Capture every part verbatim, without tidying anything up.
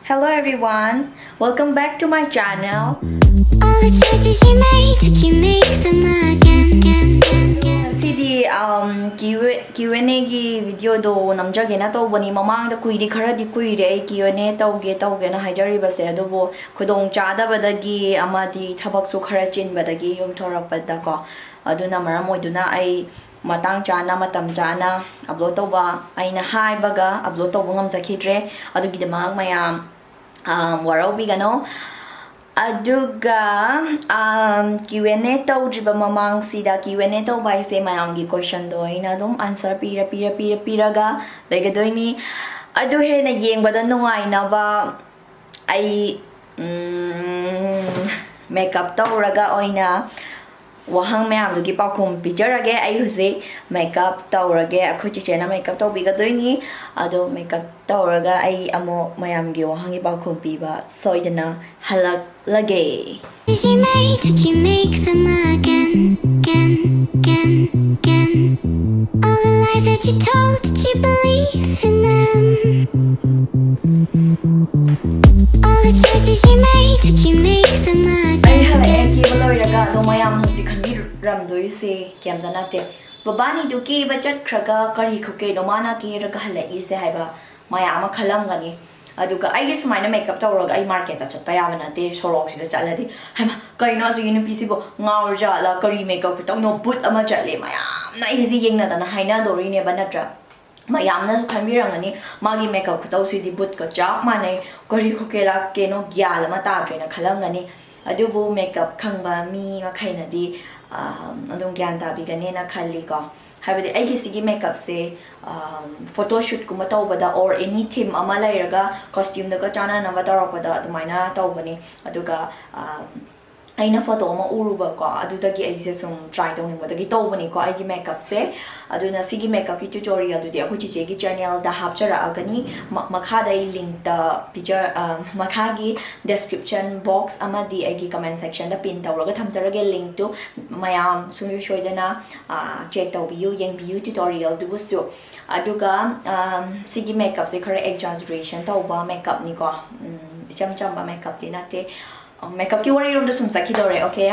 Hello everyone, welcome back to my channel. All the choices you made, did you make them again? Again, again, again? ꯉꯁꯤꯗꯤ um, Q- Q and Aꯒꯤ videoꯗꯣ ꯅꯝꯖꯒꯦꯅ ꯇꯧꯕꯅꯤ꯫ ꯃꯃꯥꯡꯗ ꯀꯨꯏꯗꯤ ꯈꯔꯗꯤ ꯀꯨꯏꯔꯦ ꯑꯩ Q and A ꯇꯧꯒꯦ ꯇꯧꯒꯦꯅ ꯍꯥꯏꯖꯔꯤꯕꯁꯦ, ꯑꯗꯨꯕꯨ ꯈꯨꯗꯣꯡ ꯆꯥꯗꯕꯗꯒꯤ ꯑꯃꯗꯤ ꯊꯕꯛꯁꯨ ꯈꯔ ꯆꯤꯟꯕꯗꯒꯤ ꯌꯨꯝ ꯊꯣꯔꯛꯄꯗꯀꯣ, ꯑꯗꯨꯅ ꯃꯔꯝ ꯑꯣꯏꯗꯨꯅ ꯑꯩ ꯃꯇꯥꯡ ꯆꯥꯅ ꯃꯇꯝ ꯆꯥꯅ upload ꯇꯧꯕ, ꯑꯩꯅ ꯍꯥꯏꯕꯒ upload ꯇꯧꯕ ꯉꯝꯖꯈꯤꯗ꯭ꯔꯦ꯫ ꯑꯗꯨꯒꯤꯗꯃꯛ ꯃꯌꯥꯝ ꯑꯝ, ꯋꯥꯔꯧꯕꯤꯒꯅꯣ꯫ ꯑꯗꯨꯒ ꯑꯝ, Q and A ꯇꯧꯗ꯭ꯔꯤꯕ ꯃꯃꯥꯡꯁꯤꯗ, Q and A ꯇꯧꯕ ꯍꯥꯏꯁꯦ ꯃꯌꯥꯝꯒꯤ questionꯗꯣ ꯑꯩꯅ ꯑꯗꯨꯝ answer ꯄꯤꯔ ꯄꯤꯔ ꯄꯤꯔ ꯄꯤꯔꯒ ꯂꯩꯒꯗꯣꯏꯅꯤ꯫ ꯑꯗꯨ ꯍꯦꯟꯅ ꯌꯦꯡꯕꯗ ꯅꯨꯡꯉꯥꯏꯅꯕ ꯑꯩ ꯎꯝ, makeup ꯇꯧꯔꯒ ꯑꯣꯏꯅ ꯋꯥꯍꯪ ꯃꯌꯥꯝꯗꯨꯒꯤ ꯄꯥꯎꯈꯨꯝ ꯄꯤꯖꯔꯒꯦ꯫ ꯑꯩ ꯍꯧꯖꯤꯛ makeup ꯇꯧꯔꯒꯦ, ꯑꯩꯈꯣꯏ ꯆꯤꯆꯦꯅ makeup ꯇꯧꯕꯤꯒꯗꯣꯏꯅꯤ꯫ ꯑꯗꯣ makeup ꯇꯧꯔꯒ ꯑꯩ ꯑꯃꯨꯛ ꯃꯌꯥꯝꯒꯤ ꯋꯥꯍꯪꯒꯤ ꯄꯥꯎꯈꯨꯝ ꯄꯤꯕ ꯁꯣꯏꯗꯅ ꯍꯜꯂꯛꯂꯒꯦ꯫ Did you make, did you make them again, again, again? All the lies that you told, did you believe in them? All the choices you made, did you make them ꯑꯩ ꯍꯜꯂꯛꯑꯦ again? ꯀꯦꯕ ꯂꯣꯏꯔꯒ꯫ ꯑꯗꯣ ꯃꯌꯥꯝ ꯍꯧꯖꯤꯛ ꯈꯟꯕꯤꯔꯝꯗꯣꯏꯁꯦ ꯀꯩꯝꯇ ꯅꯠꯇꯦ, ꯕꯕꯥꯅꯤꯗꯨ ꯀꯦꯕ ꯆꯠꯈ꯭ꯔꯒ ꯀꯔꯤ ꯈꯨꯀꯦꯅꯣ ꯃꯥꯅ ꯀꯦꯔꯒ ꯍꯜꯂꯛꯏꯁꯦ ꯍꯥꯏꯕ ꯃꯌꯥꯝ ꯑꯃ ꯈꯜꯂꯝꯒꯅꯤ꯫ ꯑꯗꯨꯒ ꯑꯩꯒꯤ ꯁꯨꯃꯥꯏꯅ makeup ꯇꯧꯔꯒ ꯑꯩ marketꯇ ꯆꯠꯄ ꯌꯥꯕ ꯅꯠꯇꯦ꯫ ꯁꯣꯔꯣꯛꯁꯤꯗ ꯆꯠꯂꯗꯤ "ꯍꯩꯃꯥ, ꯀꯩꯅꯣ ꯑꯁꯤꯒꯤ ꯅꯨꯄꯤꯁꯤꯕꯨ ꯉꯥꯎꯔꯖꯥꯠꯂ, ꯀꯔꯤ makeup ꯈꯨꯇꯧꯅꯣ, ꯕꯨꯠ ꯑꯃ ꯆꯠꯂꯦ", ꯃꯌꯥꯝꯅ ꯑꯩꯁꯦ ꯌꯦꯡꯅꯗꯅ ꯍꯥꯏꯅꯗꯣꯔꯤꯅꯦꯕ, ꯅꯠꯇ꯭ꯔꯥ? ꯃꯌꯥꯝꯅꯁꯨ ꯈꯟꯕꯤꯔꯝꯒꯅꯤ, "ꯃꯥꯒꯤ makeup ꯈꯨꯇꯧꯁꯤꯗꯤ ꯕꯨꯠꯀ ꯆꯞ ꯃꯥꯟꯅꯩ, ꯀꯔꯤ ꯈꯨꯀꯦ ꯂꯥꯛꯀꯦꯅꯣ, ꯒ꯭ꯌꯥꯟ ꯑꯃ ꯇꯥꯗ꯭ꯔꯦꯅ" ꯈꯜꯂꯝꯒꯅꯤ꯫ ꯑꯗꯨꯕꯨ makeup ꯈꯪꯕ ꯃꯤ ꯃꯈꯩꯅꯗꯤ ꯑꯝ, ꯑꯗꯨꯝ ꯒ꯭ꯌꯥꯟ ꯇꯥꯕꯤꯒꯅꯦꯅ ꯈꯜꯂꯤꯀꯣ꯫ ꯍꯥꯏꯕꯗꯤ ꯑꯩꯒꯤ ꯁꯤꯒꯤ makeupꯁꯦ ꯑꯝ, photoshootꯀꯨꯝꯕ ꯇꯧꯕꯗ or any theme ꯑꯃ ꯂꯩꯔꯒ costumeꯗꯨꯒ ꯆꯥꯟꯅꯅꯕ ꯇꯧꯔꯛꯄꯗ ꯑꯗꯨꯃꯥꯏꯅ ꯇꯧꯕꯅꯤ꯫ ꯑꯗꯨꯒ ꯑꯝ, ꯑꯩꯅ ꯐꯣꯇꯣ ꯑꯃ ꯎꯔꯨꯕꯀꯣ, ꯑꯗꯨꯗꯒꯤ ꯑꯩꯁꯦ ꯁꯨꯝ ꯇ꯭ꯔꯥꯏ ꯇꯧꯅꯤꯡꯕꯗꯒꯤ ꯇꯧꯕꯅꯤꯀꯣ ꯑꯩꯒꯤ ꯃꯦꯀꯞꯁꯦ꯫ ꯑꯗꯨꯅ ꯁꯤꯒꯤ ꯃꯦꯀꯞꯀꯤ ꯇ꯭ꯌꯨꯇꯣꯔꯤꯌꯦꯜꯗꯨꯗꯤ ꯑꯩꯈꯣꯏ ꯆꯤꯆꯦꯒꯤ ꯆꯦꯅꯦꯜꯗ ꯍꯥꯞꯆꯔꯛꯑꯒꯅꯤ꯫ ꯃ- ꯃꯈꯥꯗ ꯑꯩ ꯂꯤꯡꯛꯇ ꯄꯤꯖ ꯑ, ꯃꯈꯥꯒꯤ ꯗꯦꯁꯀ꯭ꯔꯤꯞꯁꯟ ꯕꯣꯛꯁ ꯑꯃꯗꯤ ꯑꯩꯒꯤ ꯀꯃꯦꯟ ꯁꯦꯛꯁꯟꯗ ꯄꯤꯟ ꯇꯧꯔꯒ ꯊꯝꯖꯔꯒꯦ ꯂꯤꯡꯛꯇꯨ꯫ ꯃꯌꯥꯝ ꯁꯨꯡꯁꯣꯏ ꯁꯣꯏꯗꯅ ꯆꯦꯛ ꯇꯧꯕꯤꯌꯨ, ꯌꯦꯡꯕꯤꯌꯨ ꯇ꯭ꯌꯨꯇꯣꯔꯤꯌꯦꯜꯗꯨꯕꯨꯁꯨ꯫ ꯑꯗꯨꯒ ꯑ, ꯁꯤꯒꯤ ꯃꯦꯀꯞꯁꯦ ꯈꯔ ꯑꯦꯛꯖꯥꯖꯨꯔꯦꯁꯟ ꯇꯧꯕ ꯃꯦꯀꯞꯅꯤꯀꯣ꯫ ꯎꯝ, ꯏꯆꯝ ꯆꯝꯕ ꯃꯦꯀꯞꯇꯤ ꯅꯠꯇꯦ꯫ ꯃꯦꯀꯞꯀꯤ ꯋꯥꯔꯤꯔꯣꯝꯗ ꯁꯨꯝ ꯆꯠꯈꯤꯗꯧꯔꯦ꯫ ꯑꯣꯀꯦ,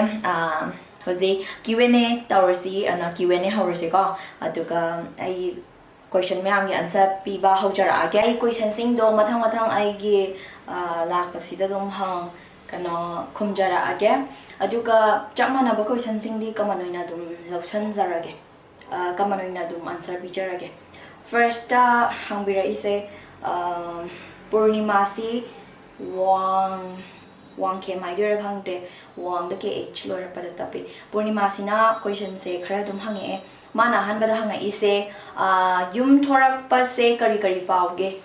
ꯍꯧꯖꯤꯛ ꯀ꯭ꯌꯨ ꯑꯦꯟ ꯑꯦ ꯇꯧꯔꯁꯤ, ꯑꯅ ꯀ꯭ꯌꯨ ꯑꯦꯟ ꯑꯦ ꯍꯧꯔꯁꯤꯀꯣ꯫ ꯑꯗꯨꯒ ꯑꯩ ꯀꯣꯏꯁꯟ ꯃꯌꯥꯝꯒꯤ ꯑꯟꯁꯔ ꯄꯤꯕ ꯍꯧꯖꯔꯛꯑꯒꯦ꯫ ꯑꯩ ꯀꯣꯏꯁꯟꯁꯤꯡꯗꯣ ꯃꯊꯪ ꯃꯊꯪ ꯑꯩꯒꯤ, ꯑ, ꯂꯥꯛꯄꯁꯤꯗ ꯑꯗꯨꯝ ꯍꯪ ꯀꯩꯅꯣ ꯈꯨꯝꯖꯔꯛꯑꯒꯦ꯫ ꯑꯗꯨꯒ ꯆꯞ ꯃꯥꯟꯅꯕ ꯀꯣꯏꯁꯟꯁꯤꯡꯗꯤ ꯀꯃꯟ ꯑꯣꯏꯅ ꯑꯗꯨꯝ ꯂꯧꯁꯟꯖꯔꯒꯦ꯫ ꯑ, ꯀꯃꯟ ꯑꯣꯏꯅ ꯑꯗꯨꯝ ꯑꯟꯁꯔ ꯄꯤꯖꯔꯒꯦ꯫ ꯐꯥꯔꯁꯇ ꯍꯪꯕꯤꯔꯛꯏꯁꯦ, ꯑ, ꯄꯨꯔꯅꯤꯃꯥꯁꯤ ꯋꯥꯡ ꯋꯥꯡꯈꯦꯝ ꯍꯥꯏꯗꯣꯏꯔꯥ ꯈꯪꯗꯦ, ꯋꯥꯡꯗ ꯀꯦ ꯑꯩꯆ ꯂꯣꯏꯔꯛꯄꯗ ꯇꯞꯄꯤ꯫ ꯄꯨꯔꯅꯤꯃꯥꯁꯤꯅ ꯀꯣꯏꯁꯟꯁꯦ ꯈꯔ ꯑꯗꯨꯝ ꯍꯪꯉꯛꯑꯦ꯫ ꯃꯥꯅ ꯑꯍꯥꯟꯕꯗ ꯍꯪꯉꯛꯏꯁꯦ, ꯑ, ꯌꯨꯝ ꯊꯣꯔꯛꯄꯁꯦ ꯀꯔꯤ ꯀꯔꯤ ꯐꯥꯎꯒꯦ?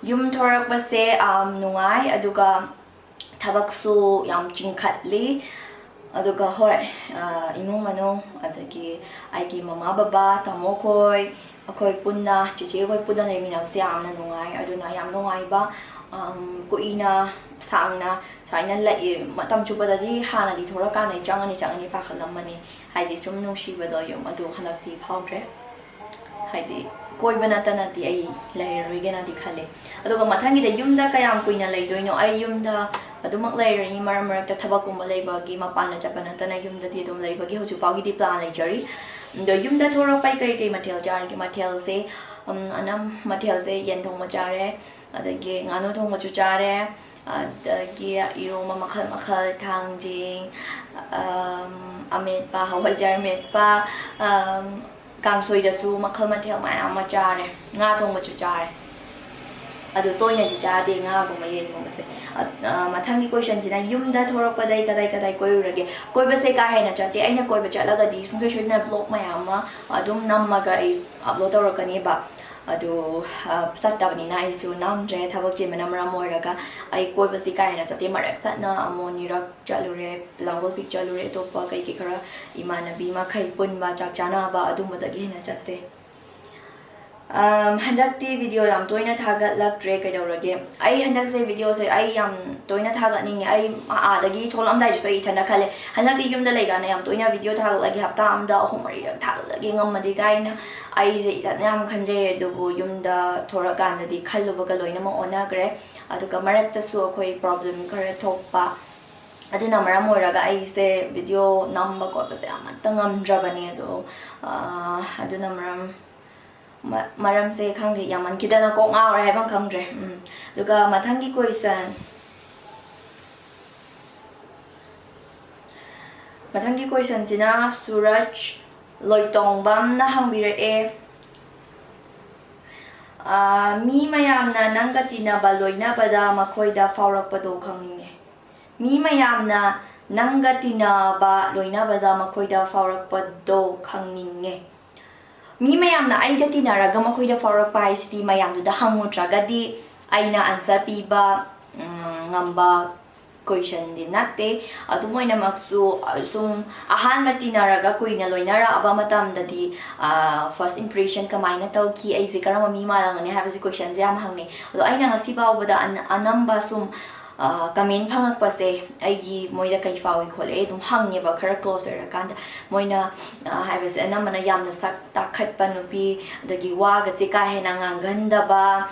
ꯌꯨꯝ ꯊꯣꯔꯛꯄꯁꯦ, ꯑꯝ, ꯅꯨꯡꯉꯥꯏ, ꯑꯗꯨꯒ ꯊꯕꯛꯁꯨ ꯌꯥꯝ ꯆꯤꯡꯈꯠꯂꯤ꯫ ꯑꯗꯨꯒ ꯍꯣꯏ, ꯑ, ꯏꯃꯨꯡ ꯃꯅꯨꯡ, ꯑꯗꯒꯤ ꯑꯩꯒꯤ ꯃꯃꯥ ꯕꯕꯥ, ꯇꯥꯃꯣ ꯈꯣꯏ, ꯑꯩꯈꯣꯏ ꯄꯨꯟꯅ, ꯆꯦꯆꯦ ꯈꯣꯏ ꯄꯨꯟꯅ ꯂꯩꯃꯤꯟꯅꯕꯁꯦ ꯌꯥꯝꯅ ꯅꯨꯡꯉꯥꯏ꯫ ꯑꯗꯨꯅ ꯌꯥꯝ ꯅꯨꯡꯉꯥꯏꯕ, ꯑꯝ, ꯀꯨꯏꯅ ꯁꯥꯡꯅ ꯁꯨꯃꯥꯏꯅ ꯂꯩ-, ꯃꯇꯝ ꯆꯨꯞꯄꯗꯗꯤ ꯍꯥꯟꯅꯗꯤ ꯊꯣꯔꯛꯀꯥꯟꯗ ꯑꯩ ꯆꯪꯉꯅꯤ ꯆꯪꯉꯅꯤ ꯄꯥꯈꯠꯂꯝꯕꯅꯤ, ꯍꯥꯏꯗꯤ ꯁꯨꯝ ꯅꯨꯡꯁꯤꯕꯗꯣ ꯌꯨꯝ꯫ ꯑꯗꯨ ꯍꯟꯗꯛꯇꯤ ꯐꯥꯎꯗ꯭ꯔꯦ꯫ ꯍꯥꯏꯗꯤ ꯀꯣꯏꯕ ꯅꯠꯇꯅꯗꯤ ꯑꯩ ꯂꯩꯔꯔꯣꯏꯒꯦꯅꯗꯤ ꯈꯜꯂꯦ꯫ ꯑꯗꯨꯒ ꯃꯊꯪꯒꯤꯗ ꯌꯨꯝꯗ ꯀꯌꯥꯝ ꯀꯨꯏꯅ ꯂꯩꯗꯣꯏꯅꯣ? ꯑꯩ ꯌꯨꯝꯗ ꯑꯗꯨꯃꯛ ꯂꯩꯔꯅꯤ, ꯃꯔꯛ ꯃꯔꯛꯇ ꯊꯕꯛꯀꯨꯝꯕ ꯂꯩꯕꯒꯤ ꯃꯄꯥꯟꯗ ꯆꯠꯄ ꯅꯠꯇꯅ ꯌꯨꯝꯗꯗꯤ ꯑꯗꯨꯝ ꯂꯩꯕꯒꯤ ꯍꯧꯖꯤꯛ ꯐꯥꯎꯒꯤꯗꯤ ꯄ꯭ꯂꯥꯟ ꯂꯩꯖꯔꯤ꯫ ꯑꯗꯣ ꯌꯨꯝꯗ ꯊꯣꯔꯛꯄꯩ ꯀꯔꯤ ꯀꯔꯤ ꯃꯊꯦꯜ ꯆꯥꯔꯒꯦ? ꯃꯊꯦꯜꯁꯦ, ꯎꯝ, ꯑꯅꯝ-, ꯃꯊꯦꯜꯁꯦ ꯌꯦꯟ ꯊꯣꯡꯕ ꯆꯥꯔꯦ, ꯑꯗꯒꯤ ꯉꯥꯅꯨ ꯊꯣꯡꯕꯁꯨ ꯆꯥꯔꯦ, ꯑꯗꯒꯤ ꯏꯔꯣꯝꯕ ꯃꯈꯜ ꯃꯈꯜ, ꯊꯥꯡꯖꯤꯡ, ꯑꯝ, ꯑꯃꯦꯠꯄ, ꯍꯋꯥꯏꯖꯥꯔ ꯃꯦꯠꯄ, ꯑꯝ, ꯀꯥꯡꯁꯣꯏꯗꯁꯨ ꯃꯈꯜ ꯃꯊꯦꯜ ꯃꯌꯥꯝ ꯑꯃ ꯆꯥꯔꯦ, ꯉꯥ ꯊꯣꯡꯕꯁꯨ ꯆꯥꯔꯦ꯫ ꯑꯗꯨ ꯇꯣꯏꯅꯗꯤ ꯆꯥꯗꯦ ꯉꯥꯒꯨꯝꯕ ꯌꯦꯟꯒꯨꯝꯕꯁꯦ꯫ ꯑ, ꯑ, ꯃꯊꯪꯒꯤ ꯀꯣꯏꯁꯟꯁꯤꯅ, ꯌꯨꯝꯗ ꯊꯣꯔꯛꯄꯗꯩ ꯀꯗꯥꯏ ꯀꯗꯥꯏ ꯀꯣꯏꯔꯨꯔꯒꯦ? ꯀꯣꯏꯕꯁꯦ ꯀꯥ ꯍꯦꯟꯅ ꯆꯠꯇꯦ꯫ ꯑꯩꯅ ꯀꯣꯏꯕ ꯆꯠꯂꯒꯗꯤ ꯁꯨꯡꯁꯣꯏ ꯁꯣꯏꯗꯅ ꯕ꯭ꯂꯣꯒ ꯃꯌꯥꯝ ꯑꯃ ꯑꯗꯨꯝ ꯅꯝꯃꯒ ꯑꯩ ꯑꯞꯂꯣꯗ ꯇꯧꯔꯛꯀꯅꯦꯕ꯫ ꯑꯗꯨ ꯆꯠꯇꯕꯅꯤꯅ ꯑꯩꯁꯨ ꯅꯝꯗ꯭ꯔꯦ꯫ ꯊꯕꯛ ꯆꯤꯟꯕꯅ ꯃꯔꯝ ꯑꯣꯏꯔꯒ ꯑꯩ ꯀꯣꯏꯕꯁꯤ ꯀꯥ ꯍꯦꯟꯅ ꯆꯠꯇꯦ꯫ ꯃꯔꯛ ꯆꯠꯅ ꯑꯃꯨꯛ ꯑꯅꯤꯔꯛ ꯆꯠꯂꯨꯔꯦ, ꯂꯥꯡꯒꯣꯜ ꯄꯤꯛ ꯆꯠꯂꯨꯔꯦ, ꯑꯇꯣꯞꯄ ꯀꯩ ꯀꯩ ꯈꯔ ꯏꯃꯥꯟꯅꯕꯤ ꯃꯈꯩ ꯄꯨꯟꯕ, ꯆꯥꯛ ꯆꯥꯅꯕ, ꯑꯗꯨꯝꯕꯗꯒꯤ ꯍꯦꯟꯅ ꯆꯠꯇꯦ꯫ ꯍꯟꯗꯛꯇꯤ ꯚꯤꯗꯤꯑꯣ ꯌꯥꯝ ꯇꯣꯏꯅ ꯊꯥꯒꯠꯂꯛꯇ꯭ꯔꯦ꯫ ꯀꯩꯗꯧꯔꯒꯦ? ꯑꯩ ꯍꯟꯗꯛꯁꯦ ꯚꯤꯗꯤꯑꯣꯁꯦ ꯑꯩ ꯌꯥꯝ ꯇꯣꯏꯅ ꯊꯥꯒꯠꯅꯤꯡꯉꯦ꯫ ꯑꯩ ꯑꯥꯗꯒꯤ ꯊꯣꯛꯂꯛꯑꯝꯗꯥꯏꯗꯁꯨ ꯑꯩ ꯏꯊꯟꯗ ꯈꯜꯂꯦ, ꯍꯟꯗꯛꯇꯤ ꯌꯨꯝꯗ ꯂꯩꯀꯥꯟꯗ ꯌꯥꯝ ꯇꯣꯏꯅ ꯚꯤꯗꯤꯑꯣ ꯊꯥꯒꯠꯂꯒꯦ, ꯍꯞꯇꯥ ꯑꯃꯗ ꯑꯍꯨꯝ ꯃꯔꯤꯔꯛ ꯊꯥꯒꯠꯂꯒꯦ ꯉꯝꯃꯗꯤ ꯀꯥꯏꯅ ꯑꯩꯁꯦ ꯏꯊꯟꯗ ꯌꯥꯝ ꯈꯟꯖꯩ꯫ ꯑꯗꯨꯕꯨ ꯌꯨꯝꯗ ꯊꯣꯔꯛꯀꯥꯟꯗꯗꯤ ꯈꯜꯂꯨꯕꯒ ꯂꯣꯏꯅꯃꯛ ꯑꯣꯟꯅꯈ꯭ꯔꯦ꯫ ꯑꯗꯨꯒ ꯃꯔꯛꯇꯁꯨ ꯑꯩꯈꯣꯏ ꯄ꯭ꯔꯣꯕ꯭ꯂꯦꯝ ꯈꯔ ꯊꯣꯛꯄ, ꯑꯗꯨꯅ ꯃꯔꯝ ꯑꯣꯏꯔꯒ ꯑꯩꯁꯦ ꯚꯤꯗꯤꯑꯣ ꯅꯝꯕ ꯈꯣꯠꯄꯁꯦ ꯑꯃꯠꯇ ꯉꯝꯗ꯭ꯔꯕꯅꯦ꯫ ꯑꯗꯣ ꯑꯗꯨꯅ ꯃꯔꯝ ꯃꯔꯝꯁꯦ ꯈꯪꯗꯦ, ꯌꯥꯝꯃꯟꯈꯤꯗꯅ ꯀꯣꯛ ꯉꯥꯎꯔꯦ ꯍꯥꯏꯐꯝ ꯈꯪꯗ꯭ꯔꯦ꯫ ꯎꯝ꯫ ꯑꯗꯨꯒ ꯃꯊꯪꯒꯤ ꯀꯣꯏꯁꯟ ꯃꯊꯪꯒꯤ ꯀꯣꯏꯁꯟꯁꯤꯅ ꯁꯨꯔꯖ ꯂꯣꯏꯇꯣꯡꯕꯝꯅ ꯍꯪꯕꯤꯔꯛꯑꯦ꯫ "ꯃꯤ ꯃꯌꯥꯝꯅ ꯅꯪꯒ ꯇꯤꯟꯅꯕ ꯂꯣꯏꯅꯕꯗ ꯃꯈꯣꯏꯗ ꯐꯥꯎꯔꯛꯄꯗꯣ ꯈꯪꯅꯤꯡꯉꯦ꯫ ꯃꯤ ꯃꯌꯥꯝꯅ ꯅꯪꯒ ꯇꯤꯟꯅꯕ ꯂꯣꯏꯅꯕꯗ ꯃꯈꯣꯏꯗ ꯐꯥꯎꯔꯛꯄꯗꯣ ꯈꯪꯅꯤꯡꯉꯦ"꯫ ꯃꯤ ꯃꯌꯥꯝꯅ ꯑꯩꯒ ꯇꯤꯟꯅꯔꯒ ꯃꯈꯣꯏꯗ ꯐꯥꯎꯔꯛꯄ ꯍꯥꯏꯁꯤꯗꯤ ꯃꯌꯥꯝꯗꯨꯗ ꯍꯪꯉꯨꯗ꯭ꯔꯒꯗꯤ ꯑꯩꯅ ꯑꯟꯁꯔ ꯄꯤꯕ ꯉꯝꯕ ꯀꯣꯏꯁꯟꯗꯤ ꯅꯠꯇꯦ꯫ ꯑꯗꯨꯝ ꯑꯣꯏꯅꯃꯛꯁꯨ ꯁꯨꯝ ꯑꯍꯥꯟꯕ ꯇꯤꯟꯅꯔꯒ ꯀꯨꯏꯅ ꯂꯣꯏꯅꯔꯛꯑꯕ ꯃꯇꯝꯗꯗꯤ ꯐꯥꯔꯁ ꯏꯝꯄ꯭ꯔꯦꯁꯟ ꯀꯃꯥꯏꯅ ꯇꯧꯈꯤ, ꯑꯩꯁꯦ ꯀꯔꯝꯕ ꯃꯤ ꯃꯥꯜꯂꯝꯒꯅꯤ ꯍꯥꯏꯕꯁꯤ ꯀꯣꯏꯁꯟꯁꯦ ꯌꯥꯝ ꯍꯪꯅꯩ꯫ ꯑꯗꯣ ꯑꯩꯅ ꯉꯁꯤ ꯐꯥꯎꯕꯗ ꯑꯅꯝꯕ ꯁꯨꯝ ꯀꯃꯦꯟ ꯐꯪꯉꯛꯄꯁꯦ ꯑꯩꯒꯤ ꯃꯣꯏꯗ ꯀꯩ ꯐꯥꯎꯏ ꯈꯣꯠꯂꯦ ꯑꯗꯨꯝ ꯍꯪꯉꯦꯕ, ꯈꯔ ꯀ꯭ꯂꯣꯁ ꯑꯣꯏꯔꯀꯥꯟꯗ꯫ ꯃꯣꯏꯅ ꯍꯥꯏꯕꯁꯦ ꯑꯅꯝꯕꯅ ꯌꯥꯝꯅ ꯁꯛ ꯇꯥꯈꯠꯄ ꯅꯨꯄꯤ, ꯑꯗꯒꯤ ꯋꯥꯒꯁꯦ ꯀꯥ ꯍꯦꯟꯅ ꯉꯥꯡꯒꯟꯗꯕ,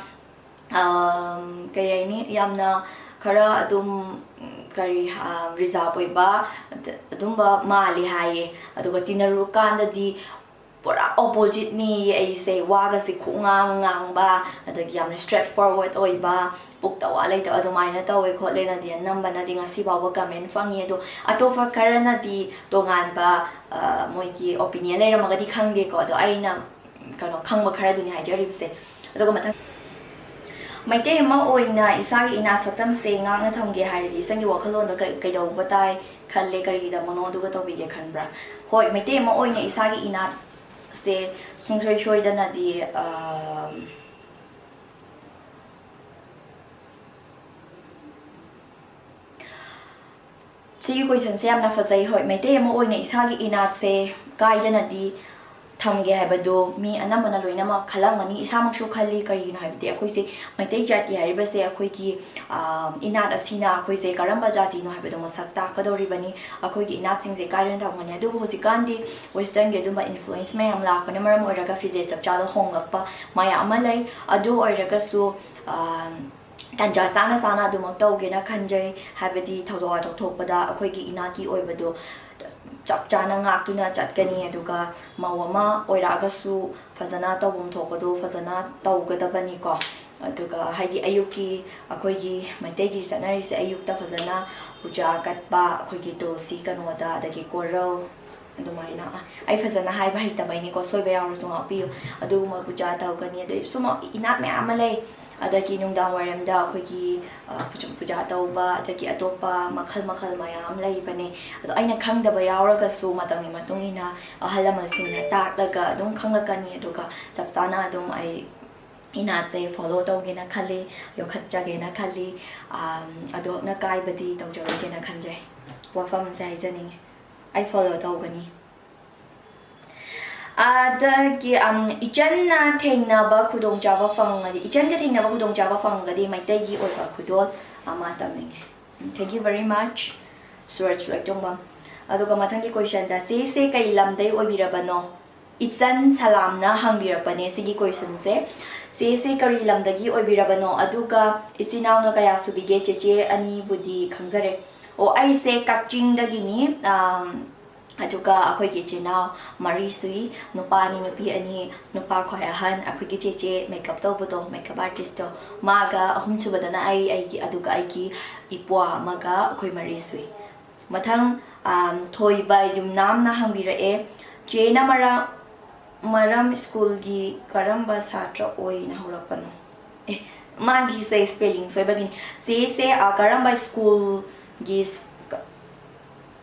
ꯀꯩ ꯍꯥꯏꯅꯤ, ꯌꯥꯝꯅ ꯈꯔ ꯑꯗꯨꯝ ꯀꯔꯤ, ꯔꯤꯖꯥꯞ ꯑꯣꯏꯕ ꯑꯗꯨꯝꯕ ꯃꯥꯜꯂꯤ ꯍꯥꯏꯌꯦ꯫ ꯑꯗꯨꯒ ꯇꯤꯟꯅꯔꯨꯀꯥꯟꯗꯗꯤ ꯄꯨꯔꯥ ꯑꯣꯄꯣꯖꯤꯠꯅꯤ꯫ ꯑꯩꯁꯦ ꯋꯥꯒꯁꯦ ꯈꯨꯉꯥꯡ ꯉꯥꯡꯕ, ꯑꯗꯒꯤ ꯌꯥꯝꯅ ꯏꯁꯇ꯭ꯔꯦꯠ ꯐꯣꯔꯋꯥꯔꯗ ꯑꯣꯏꯕ, ꯄꯨꯛꯇ ꯋꯥ ꯂꯩꯇꯕ ꯑꯗꯨꯃꯥꯏꯅ ꯇꯧꯋꯦ ꯈꯣꯠꯂꯦꯅꯗꯤ ꯑꯅꯝꯕꯅꯗꯤ ꯉꯁꯤ ꯐꯥꯎꯕ ꯀꯃꯦꯟ ꯐꯪꯉꯤ꯫ ꯑꯗꯣ ꯑꯇꯣꯞꯄ ꯈꯔꯅꯗꯤ ꯇꯣꯉꯥꯟꯕ ꯃꯣꯏꯒꯤ ꯑꯣꯄꯤꯅꯤꯌꯟ ꯂꯩꯔꯝꯃꯒꯗꯤ ꯈꯪꯗꯦꯀꯣ꯫ ꯑꯗꯣ ꯑꯩꯅ ꯀꯩꯅꯣ ꯈꯪꯕ ꯈꯔꯗꯨꯅꯤ ꯍꯥꯏꯖꯔꯤꯕꯁꯦ꯫ ꯑꯗꯨꯒ ꯃꯊꯪ, ꯃꯩꯇꯩ ꯑꯃ ꯑꯣꯏꯅ ꯏꯁꯥꯒꯤ ꯏꯅꯥꯠ ꯁꯛꯇꯝꯁꯦ ꯉꯥꯛꯅ ꯊꯝꯒꯦ ꯍꯥꯏꯔꯗꯤ ꯏꯆꯟꯒꯤ ꯋꯥꯈꯜꯂꯣꯟꯗ ꯀꯩ-, ꯀꯩꯗꯧꯕ ꯇꯥꯏ ꯈꯜꯂꯦ, ꯀꯔꯤꯒꯤꯗꯃꯛꯅꯣ, ꯑꯗꯨꯒ ꯇꯧꯕꯤꯒꯦ ꯈꯟꯕ꯭ꯔꯥ? ꯍꯣꯏ, ꯃꯩꯇꯩ ꯑꯃ ꯑꯣꯏꯅ ꯏꯁꯥꯒꯤ ꯏꯅꯥꯠ ꯁꯦ ꯁꯨꯡꯁꯣꯏ ꯁꯣꯏꯗꯅꯗꯤ, ꯑ, ꯁꯤꯒꯤ questionꯁꯦ ꯌꯥꯝꯅ ꯐꯖꯩ꯫ ꯍꯣꯏ, ꯃꯩꯇꯩ ꯑꯃ ꯑꯣꯏꯅ ꯏꯁꯥꯒꯤ ꯏꯅꯥꯠꯁꯦ ꯀꯥꯏꯗꯅꯗꯤ ꯊꯝꯒꯦ ꯍꯥꯏꯕꯗꯣ ꯃꯤ ꯑꯅꯝꯕꯅ ꯂꯣꯏꯅꯃꯛ ꯈꯜꯂꯝꯒꯅꯤ꯫ ꯏꯁꯥꯃꯛꯁꯨ ꯈꯜꯂꯤ꯫ ꯀꯔꯤꯒꯤꯅꯣ ꯍꯥꯏꯕꯗꯤ ꯑꯩꯈꯣꯏꯁꯦ ꯃꯩꯇꯩ ꯖꯥꯇꯤ ꯍꯥꯏꯔꯤꯕꯁꯦ ꯑꯩꯈꯣꯏꯒꯤ, ꯑ, ꯏꯅꯥꯠ ꯑꯁꯤꯅ ꯑꯩꯈꯣꯏꯁꯦ ꯀꯔꯝꯕ ꯖꯥꯇꯤꯅꯣ ꯍꯥꯏꯕꯗꯣ ꯃꯁꯛ ꯇꯥꯛꯀꯗꯧꯔꯤꯕꯅꯤ꯫ ꯑꯩꯈꯣꯏꯒꯤ ꯏꯅꯥꯠꯁꯤꯡꯁꯦ ꯀꯥꯏꯗꯅ ꯊꯝꯒꯅꯤ? ꯑꯗꯨꯕꯨ ꯍꯧꯖꯤꯛꯀꯥꯟꯗꯤ westernꯒꯤ ꯑꯗꯨꯝꯕ influence ꯃꯌꯥꯝ ꯂꯥꯛꯄꯅ ꯃꯔꯝ ꯑꯣꯏꯔꯒ ꯐꯤꯖꯦꯠ ꯆꯛꯆꯥꯗ ꯍꯣꯡꯂꯛꯄ ꯃꯌꯥꯝ ꯑꯃ ꯂꯩ꯫ ꯑꯗꯨ ꯑꯣꯏꯔꯒꯁꯨ, ꯑ, ꯇꯥꯟꯖꯥ ꯆꯥꯅ ꯆꯥꯅ ꯑꯗꯨꯃꯛ ꯇꯧꯒꯦꯅ ꯈꯟꯖꯩ꯫ ꯍꯥꯏꯕꯗꯤ ꯊꯧꯗꯣꯛ ꯋꯥꯊꯣꯛ ꯊꯣꯛꯄꯗ ꯑꯩꯈꯣꯏꯒꯤ ꯏꯅꯥꯠꯀꯤ ꯑꯣꯏꯕꯗꯣ ꯆꯞ ꯆꯥꯅ ꯉꯥꯛꯇꯨꯅ ꯆꯠꯀꯅꯤ꯫ ꯑꯗꯨꯒ ꯃꯧ ꯑꯃ ꯑꯣꯏꯔꯛꯑꯒꯁꯨ ꯐꯖꯅ ꯇꯧꯐꯝ ꯊꯣꯛꯄꯗꯣ ꯐꯖꯅ ꯇꯧꯒꯗꯕꯅꯤꯀꯣ꯫ ꯑꯗꯨꯒ ꯍꯥꯏꯗꯤ ꯑꯌꯨꯛꯀꯤ ꯑꯩꯈꯣꯏꯒꯤ ꯃꯩꯇꯩꯒꯤ ꯆꯠꯅꯔꯤꯁꯦ, ꯑꯌꯨꯛꯇ ꯐꯖꯅ ꯄꯨꯖꯥ ꯀꯠꯄ, ꯑꯩꯈꯣꯏꯒꯤ ꯇꯨꯜꯁꯤ ꯀꯩꯅꯣꯗ, ꯑꯗꯒꯤ ꯀꯣꯔꯧ, ꯑꯗꯨꯃꯥꯏꯅ꯫ ꯑꯩ ꯐꯖꯅ ꯍꯥꯏꯕ ꯍꯩꯇꯕꯩꯅꯤꯀꯣ, ꯁꯣꯏꯕ ꯌꯥꯎꯔꯁꯨ ꯉꯥꯛꯄꯤꯌꯨ꯫ ꯑꯗꯨꯒꯨꯝꯕ ꯄꯨꯖꯥ ꯇꯧꯒꯅꯤ꯫ ꯑꯗꯩ ꯁꯨꯝ ꯏꯅꯥꯠ ꯃꯌꯥꯝ ꯑꯃ ꯂꯩ꯫ ꯑꯗꯒꯤ ꯅꯨꯡꯗꯥꯡ ꯋꯥꯏꯔꯝꯗ ꯑꯩꯈꯣꯏꯒꯤ, ꯑ, ꯄꯨꯖ-, ꯄꯨꯖꯥ ꯇꯧꯕ, ꯑꯗꯒꯤ ꯑꯇꯣꯞꯄ ꯃꯈꯜ ꯃꯈꯜ ꯃꯌꯥꯝ ꯂꯩꯕꯅꯦ꯫ ꯑꯗꯣ ꯑꯩꯅ ꯈꯪꯗꯕ ꯌꯥꯎꯔꯒꯁꯨ ꯃꯇꯝꯒꯤ ꯃꯇꯨꯡ ꯏꯟꯅ ꯑꯍꯜ ꯂꯃꯟꯁꯤꯡꯅ ꯇꯥꯛꯂꯒ ꯑꯗꯨꯝ ꯈꯪꯂꯛꯀꯅꯤ꯫ ꯑꯗꯨꯒ ꯆꯞ ꯆꯥꯅ ꯑꯗꯨꯝ ꯑꯩ ꯏꯅꯥꯠꯁꯦ follow ꯇꯧꯒꯦꯅ ꯈꯜꯂꯤ, ꯌꯣꯛꯈꯠꯆꯒꯦꯅ ꯈꯜꯂꯤ꯫ ꯑꯝ, ꯑꯗꯣ ꯑꯀꯥꯏꯕꯗꯤ ꯇꯧꯖꯔꯣꯏꯒꯦꯅ ꯈꯟꯖꯩ꯫ ꯋꯥꯐꯝꯁꯦ ꯍꯥꯏꯖꯅꯤꯡꯉꯤ꯫ ꯑꯩ follow ꯇꯧꯒꯅꯤ꯫ ꯑꯗꯒꯤ, ꯑꯝ, ꯏꯆꯟꯅ ꯊꯦꯡꯅꯕ ꯈꯨꯗꯣꯡꯆꯥꯕ ꯐꯪꯉꯗꯤ, ꯏꯆꯟꯒ ꯊꯦꯡꯅꯕ ꯈꯨꯗꯣꯡꯆꯥꯕ ꯐꯪꯉꯒꯗꯤ ꯃꯩꯇꯩꯒꯤ ꯑꯣꯏꯕ ꯈꯨꯗꯣꯜ ꯑꯃ ꯇꯝꯅꯤꯡꯉꯦ꯫ ꯎꯝ, thank you very much, ꯁꯨꯔꯖ ꯂꯣꯏꯇꯣꯡꯕꯝ꯫ ꯑꯗꯨꯒ ꯃꯊꯪꯒꯤ questionꯗ, "ꯆꯦꯁꯦ ꯀꯩ ꯂꯝꯗꯩ ꯑꯣꯏꯕꯤꯔꯕꯅꯣ?" ꯏꯆꯟ ꯁꯂꯥꯝꯅ ꯍꯪꯕꯤꯔꯛꯄꯅꯦ ꯁꯤꯒꯤ questionꯁꯦ꯫ "ꯆꯦꯁꯦ ꯀꯔꯤ ꯂꯝꯗꯒꯤ ꯑꯣꯏꯕꯤꯔꯕꯅꯣ? ꯑꯗꯨꯒ ꯏꯆꯤꯟ ꯏꯅꯥꯎꯅ ꯀꯌꯥ ꯁꯨꯕꯤꯒꯦ?" ꯆꯦꯆꯦ ꯑꯅꯤꯕꯨꯗꯤ ꯈꯪꯖꯔꯦ꯫ ꯑꯣ, ꯑꯩꯁꯦ ꯀꯛꯆꯤꯡꯗꯒꯤꯅꯤ꯫ ꯑꯝ, ꯑꯗꯨꯒ ꯑꯩꯈꯣꯏꯒꯤ ꯏꯆꯤꯟ ꯏꯅꯥꯎ ꯃꯔꯤ ꯁꯨꯏ, ꯅꯨꯄꯥ ꯑꯅꯤ, ꯅꯨꯄꯤ ꯑꯅꯤ꯫ ꯅꯨꯄꯥ ꯈ꯭ꯋꯥꯏ ꯑꯍꯟ, ꯑꯩꯈꯣꯏꯒꯤ ꯆꯦꯆꯦ makeup ꯇꯧꯕꯗꯣ, makeup artistꯇꯣ, ꯃꯥꯒ꯫ ꯑꯍꯨꯝꯁꯨꯕꯗꯅ ꯑꯩ, ꯑꯩꯒꯤ, ꯑꯗꯨꯒ ꯑꯩꯒꯤ ꯏꯄ꯭ꯋꯥ ꯑꯃꯒ, ꯑꯩꯈꯣꯏ ꯃꯔꯤ ꯁꯨꯏ꯫ ꯃꯊꯪ, ꯑꯝ, ꯊꯣꯏꯕ ꯌꯨꯝꯅꯥꯝꯅ ꯍꯪꯕꯤꯔꯛꯑꯦ, "ꯆꯦꯅ ꯃꯔꯝ, ꯃꯔꯝ ꯁ꯭ꯀꯨꯜꯒꯤ ꯀꯔꯝꯕ ꯁꯥꯇ꯭ꯔ ꯑꯣꯏꯅ ꯍꯧꯔꯛꯄꯅꯣ?" ꯑꯦ, ꯃꯥꯒꯤꯁꯦ spelling ꯁꯣꯏꯕꯒꯤꯅꯤ꯫ ꯆꯦꯁꯦ, ꯑ, ꯀꯔꯝꯕ ꯁ꯭ꯀꯨꯜꯒꯤ ꯁ-, ꯀ-,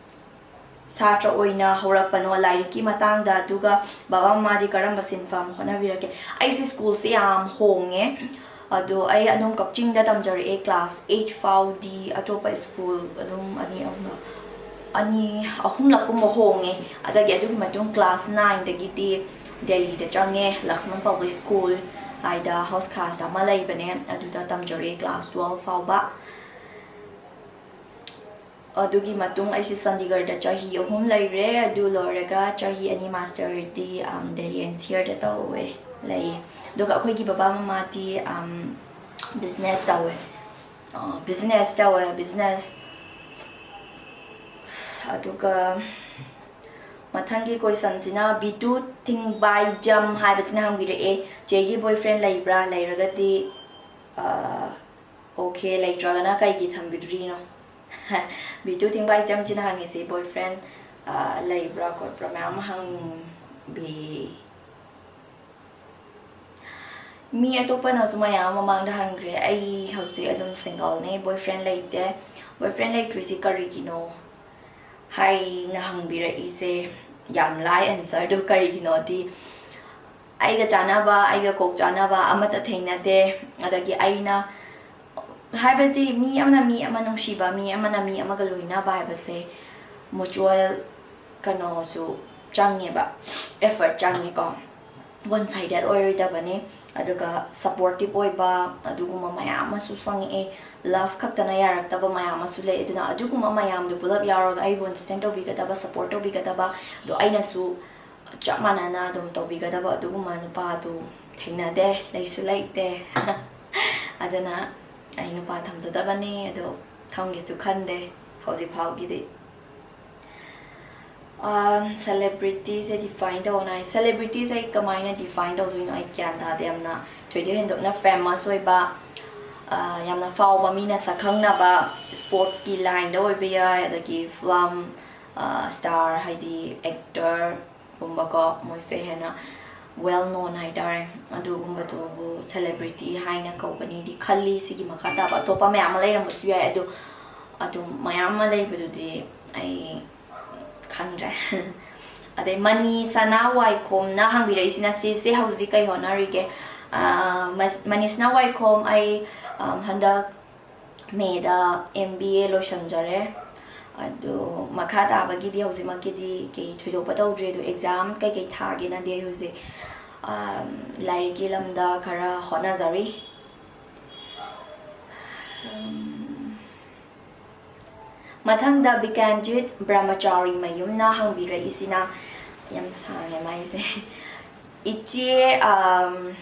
ꯁꯥꯇ꯭ꯔ ꯑꯣꯏꯅ ꯍꯧꯔꯛꯄꯅꯣ ꯂꯥꯏꯔꯤꯛꯀꯤ ꯃꯇꯥꯡꯗ, ꯑꯗꯨꯒ ꯕꯕꯥ ꯃꯃꯥꯗꯤ ꯀꯔꯝꯕ ꯁꯤꯟꯐꯝ ꯍꯣꯠꯅꯕꯤꯔꯛꯀꯦ? ꯑꯩꯁꯦ ꯁ꯭ꯀꯨꯜꯁꯦ ꯌꯥꯝ ꯍꯣꯡꯉꯦ꯫ ꯑꯗꯣ ꯑꯩ ꯑꯗꯨꯝ ꯀꯛꯆꯤꯡꯗ ꯇꯝꯖꯔꯛꯑꯦ꯫ ꯀ꯭ꯂꯥꯁ ꯑꯩꯠ ꯐꯥꯎꯗꯤ ꯑꯇꯣꯞꯄ ꯁ꯭ꯀꯨꯜ ꯑꯗꯨꯝ ꯑꯅꯤ ꯑꯍꯨꯝꯂꯛ, ꯑꯅꯤ ꯑꯍꯨꯝꯂꯛꯀꯨꯝꯕ ꯍꯣꯡꯉꯦ꯫ ꯑꯗꯒꯤ ꯑꯗꯨꯒꯤ ꯃꯇꯨꯡ ꯀ꯭ꯂꯥꯁ ꯅꯥꯏꯟꯗꯒꯤꯗꯤ ꯗꯦꯜꯂꯤꯗ ꯆꯪꯉꯦ, ꯂꯛꯁꯃꯟ ꯄꯕ꯭ꯂꯤꯛ ꯁ꯭ꯀꯨꯜ ꯍꯥꯏꯗ ꯍꯥꯎꯁ ꯈꯥꯁꯇ ꯑꯃ ꯂꯩꯕꯅꯦ, ꯑꯗꯨꯗ ꯇꯝꯖꯔꯛꯑꯦ ꯀ꯭ꯂꯥꯁ ꯇꯨꯋꯦꯜꯐ ꯐꯥꯎꯕ꯫ ꯑꯗꯨꯒꯤ ꯃꯇꯨꯡ ꯑꯩꯁꯦ ꯆꯥꯟꯗꯤꯒꯔꯗ ꯆꯍꯤ ꯑꯍꯨꯝ ꯂꯩꯔꯦ꯫ ꯑꯗꯨ ꯂꯣꯏꯔꯒ ꯆꯍꯤ ꯑꯅꯤ ꯃꯥꯁꯇꯔꯗꯤ, ꯑꯝ, ꯗꯦꯜꯂꯤ ꯑꯦꯟ ꯁꯤ ꯑꯥꯔꯗ ꯇꯧꯋꯦ, ꯂꯩꯌꯦ꯫ ꯑꯗꯨꯒ ꯑꯩꯈꯣꯏꯒꯤ ꯕꯕꯥ ꯃꯃꯥꯗꯤ, ꯑꯝ, ꯕꯤꯖꯤꯅꯦꯁ ꯇꯧꯋꯦ꯫ ꯑ, ꯕꯤꯖꯤꯅꯦꯁ ꯇꯧꯋꯦ, ꯕꯤꯖꯤꯅꯦꯁ꯫ ꯑꯗꯨꯒ ꯃꯊꯪꯒꯤ ꯀꯣꯏꯁꯟꯁꯤꯅ ꯕꯤꯇꯨ ꯊꯤꯡꯕꯥꯏꯖꯝ ꯍꯥꯏꯕꯁꯤꯅ ꯍꯪꯕꯤꯔꯛꯑꯦ, "ꯆꯦꯒꯤ ꯕꯣꯏꯐ꯭ꯔꯦꯟ ꯂꯩꯕ꯭ꯔꯥ? ꯂꯩꯔꯒꯗꯤ, ꯑ, ꯑꯣꯀꯦ, ꯂꯩꯇ꯭ꯔꯒꯅ ꯀꯩꯒꯤ ꯊꯝꯕꯤꯗ꯭ꯔꯤꯅꯣ?" ꯕꯤꯇꯨ ꯊꯤꯡꯕꯥꯏꯖꯝꯁꯤꯅ ꯍꯪꯉꯤꯁꯤ ꯕꯣꯏꯐ꯭ꯔꯦꯟ, ꯑ, ꯂꯩꯕ꯭ꯔꯥ ꯈꯣꯠꯄ꯭ꯔꯥ ꯃꯌꯥꯝ ꯑꯃ ꯍꯪꯕꯤ꯫ ꯃꯤ ꯑꯇꯣꯞꯄꯅꯁꯨ ꯃꯌꯥꯝ ꯑꯃ ꯃꯃꯥꯡꯗ ꯍꯪꯈ꯭ꯔꯦ꯫ ꯑꯩ ꯍꯧꯖꯤꯛ ꯑꯗꯨꯝ ꯁꯤꯡꯒꯜꯅꯦ, ꯕꯣꯏꯐ꯭ꯔꯦꯟ ꯂꯩꯇꯦ꯫ ꯕꯣꯏꯐ꯭ꯔꯦꯟ ꯂꯩꯇ꯭ꯔꯤꯁꯤ ꯀꯔꯤꯒꯤꯅꯣ ꯍꯥꯏꯅ ꯍꯪꯕꯤꯔꯛꯏꯁꯦ ꯌꯥꯝ ꯂꯥꯏ ꯑꯦꯟꯁꯔꯗꯨ꯫ ꯀꯔꯤꯒꯤꯅꯣꯗꯤ ꯑꯩꯒ ꯆꯥꯟꯅꯕ, ꯑꯩꯒ ꯀꯣꯛ ꯆꯥꯟꯅꯕ ꯑꯃꯠꯇ ꯊꯦꯡꯅꯗꯦ꯫ ꯑꯗꯒꯤ ꯑꯩꯅ ꯍꯥꯏꯕꯗꯤ ꯃꯤ ꯑꯃꯅ ꯃꯤ ꯑꯃ ꯅꯨꯡꯁꯤꯕ, ꯃꯤ ꯑꯃꯅ ꯃꯤ ꯑꯃꯒ ꯂꯣꯏꯅꯕ ꯍꯥꯏꯕꯁꯦ ꯃꯨꯆꯨꯋꯦꯜ ꯀꯩꯅꯣꯁꯨ ꯆꯪꯉꯦꯕ, ꯑꯦꯐꯔꯠ ꯆꯪꯉꯦꯀꯣ꯫ ꯋꯥꯟ ꯁꯥꯏꯗꯦꯠ ꯑꯣꯏꯔꯣꯏꯗꯕꯅꯤ꯫ ꯑꯗꯨꯒ ꯁꯞꯄꯣꯔꯇꯤꯞ ꯑꯣꯏꯕ ꯑꯗꯨꯒꯨꯝꯕ ꯃꯌꯥꯝ ꯑꯃꯁꯨ ꯆꯪꯉꯛꯑꯦ꯫ ꯂꯚ ꯈꯛꯇꯅ ꯌꯥꯔꯛꯇꯕ ꯃꯌꯥꯝ ꯑꯃꯁꯨ ꯂꯩ꯫ ꯑꯗꯨꯅ ꯑꯗꯨꯒꯨꯝꯕ ꯃꯌꯥꯝꯗꯣ ꯄꯨꯂꯞ ꯌꯥꯎꯔꯒ ꯑꯩꯕꯨ ꯑꯟꯗꯔꯁꯇꯦꯟ ꯇꯧꯕꯤꯒꯗꯕ, ꯁꯞꯄꯣꯔꯠ ꯇꯧꯕꯤꯒꯗꯕ, ꯑꯗꯣ ꯑꯩꯅꯁꯨ ꯆꯞ ꯃꯥꯟꯅꯅ ꯑꯗꯨꯝ ꯇꯧꯕꯤꯒꯗꯕ ꯑꯗꯨꯒꯨꯝꯕ ꯅꯨꯄꯥꯗꯨ ꯊꯦꯡꯅꯗꯦ, ꯂꯩꯁꯨ ꯂꯩꯇꯦ꯫ ꯑꯗꯨꯅ ꯑꯩ ꯅꯨꯄꯥ ꯊꯝꯖꯗꯕꯅꯤ, ꯑꯗꯣ ꯊꯝꯒꯦꯁꯨ ꯈꯟꯗꯦ ꯍꯧꯖꯤꯛ ꯐꯥꯎꯒꯤꯗꯤ꯫ ꯁꯦꯂꯦꯕ꯭ꯔꯤꯇꯤꯁꯦ ꯗꯤꯐꯥꯏꯟ ꯇꯧꯅ ꯍꯥꯏ꯫ ꯁꯦꯂꯦꯕ꯭ꯔꯤꯇꯤꯁꯦ ꯑꯩ ꯀꯃꯥꯏꯅ ꯗꯤꯐꯥꯏꯟ ꯇꯧꯗꯣꯏꯅꯣ? ꯑꯩ ꯒ꯭ꯌꯥꯟ ꯇꯥꯗꯦ꯫ ꯌꯥꯝꯅ ꯊꯣꯏꯗꯣꯛ ꯍꯦꯟꯗꯣꯛꯅ ꯐꯦꯃꯁ ꯑꯣꯏꯕ, ꯑ, ꯌꯥꯝꯅ ꯐꯥꯎꯕ, ꯃꯤꯅ ꯁꯛꯈꯪꯅꯕ, ꯁ꯭ꯄꯣꯔꯠꯁꯀꯤ ꯂꯥꯏꯟꯗ ꯑꯣꯏꯕ ꯌꯥꯏ, ꯑꯗꯒꯤ ꯐꯤꯂꯝ, ꯑ, ꯁ꯭ꯇꯥꯔ, ꯍꯥꯏꯗꯤ ꯑꯦꯛꯇꯔꯒꯨꯝꯕꯀꯣ, ꯃꯣꯏꯁꯦ ꯍꯦꯟꯅ ꯋꯦꯜ ꯅꯣꯟ ꯍꯥꯏꯇꯥꯔꯦ꯫ ꯑꯗꯨꯒꯨꯝꯕꯗꯨꯕꯨ ꯁꯦꯂꯦꯕ꯭ꯔꯤꯇꯤ ꯍꯥꯏꯅ ꯀꯧꯒꯅꯤꯗꯤ ꯈꯜꯂꯤ꯫ ꯁꯤꯒꯤ ꯃꯈꯥ ꯇꯥꯕ ꯑꯇꯣꯞꯄ ꯃꯌꯥꯝ ꯑꯃ ꯂꯩꯔꯝꯕꯁꯨ ꯌꯥꯏ, ꯑꯗꯨ ꯑꯗꯨꯝ ꯃꯌꯥꯝ ꯑꯃ ꯂꯩꯕꯗꯨꯗꯤ ꯑꯩ ꯈꯪꯗ꯭ꯔꯦ꯫ ꯑꯗꯩ ꯃꯅꯤ ꯁꯅꯥ ꯋꯥꯏꯈꯣꯝꯅ ꯍꯪꯕꯤꯔꯛꯏꯁꯤꯅ, "ꯁꯤꯁꯦ ꯍꯧꯖꯤꯛ ꯀꯩ ꯍꯣꯠꯅꯔꯤꯒꯦ?" ꯑꯥ, ꯃꯁ-, ꯃꯅꯤ ꯁꯅꯥ ꯋꯥꯏꯈꯣꯝ, ꯑꯩ, ꯑꯝ, ꯍꯟꯗꯛ ꯃꯦꯗ ꯑꯦꯝ ꯕꯤ ꯑꯦ ꯂꯣꯏꯁꯟꯖꯔꯦ꯫ ꯑꯗꯨ ꯃꯈꯥ ꯇꯥꯕꯒꯤꯗꯤ ꯍꯧꯖꯤꯛꯃꯛꯀꯤꯗꯤ ꯀꯩ ꯊꯣꯏꯗꯣꯛꯄ ꯇꯧꯗ꯭ꯔꯤ, ꯑꯗꯨ ꯑꯦꯛꯖꯥꯝ ꯀꯩꯀꯩ ꯊꯥꯒꯦꯅꯗꯤ ꯑꯩ ꯍꯧꯖꯤꯛ, ꯑꯝ, ꯂꯥꯏꯔꯤꯛꯀꯤ ꯂꯝꯗ ꯈꯔ ꯍꯣꯠꯅꯖꯔꯤ꯫ ꯎꯝ, ꯃꯊꯪꯗ ꯕꯤꯀꯥꯟꯖꯤꯠ ꯕ꯭ꯔꯍꯃꯆꯥꯔꯤ ꯃꯌꯨꯝꯅ ꯍꯪꯕꯤꯔꯛꯏꯁꯤꯅ, ꯌꯥꯝ ꯁꯥꯡꯉꯦ ꯃꯥꯏꯁꯦ꯫ "ꯏꯆꯦ, ꯑꯝ,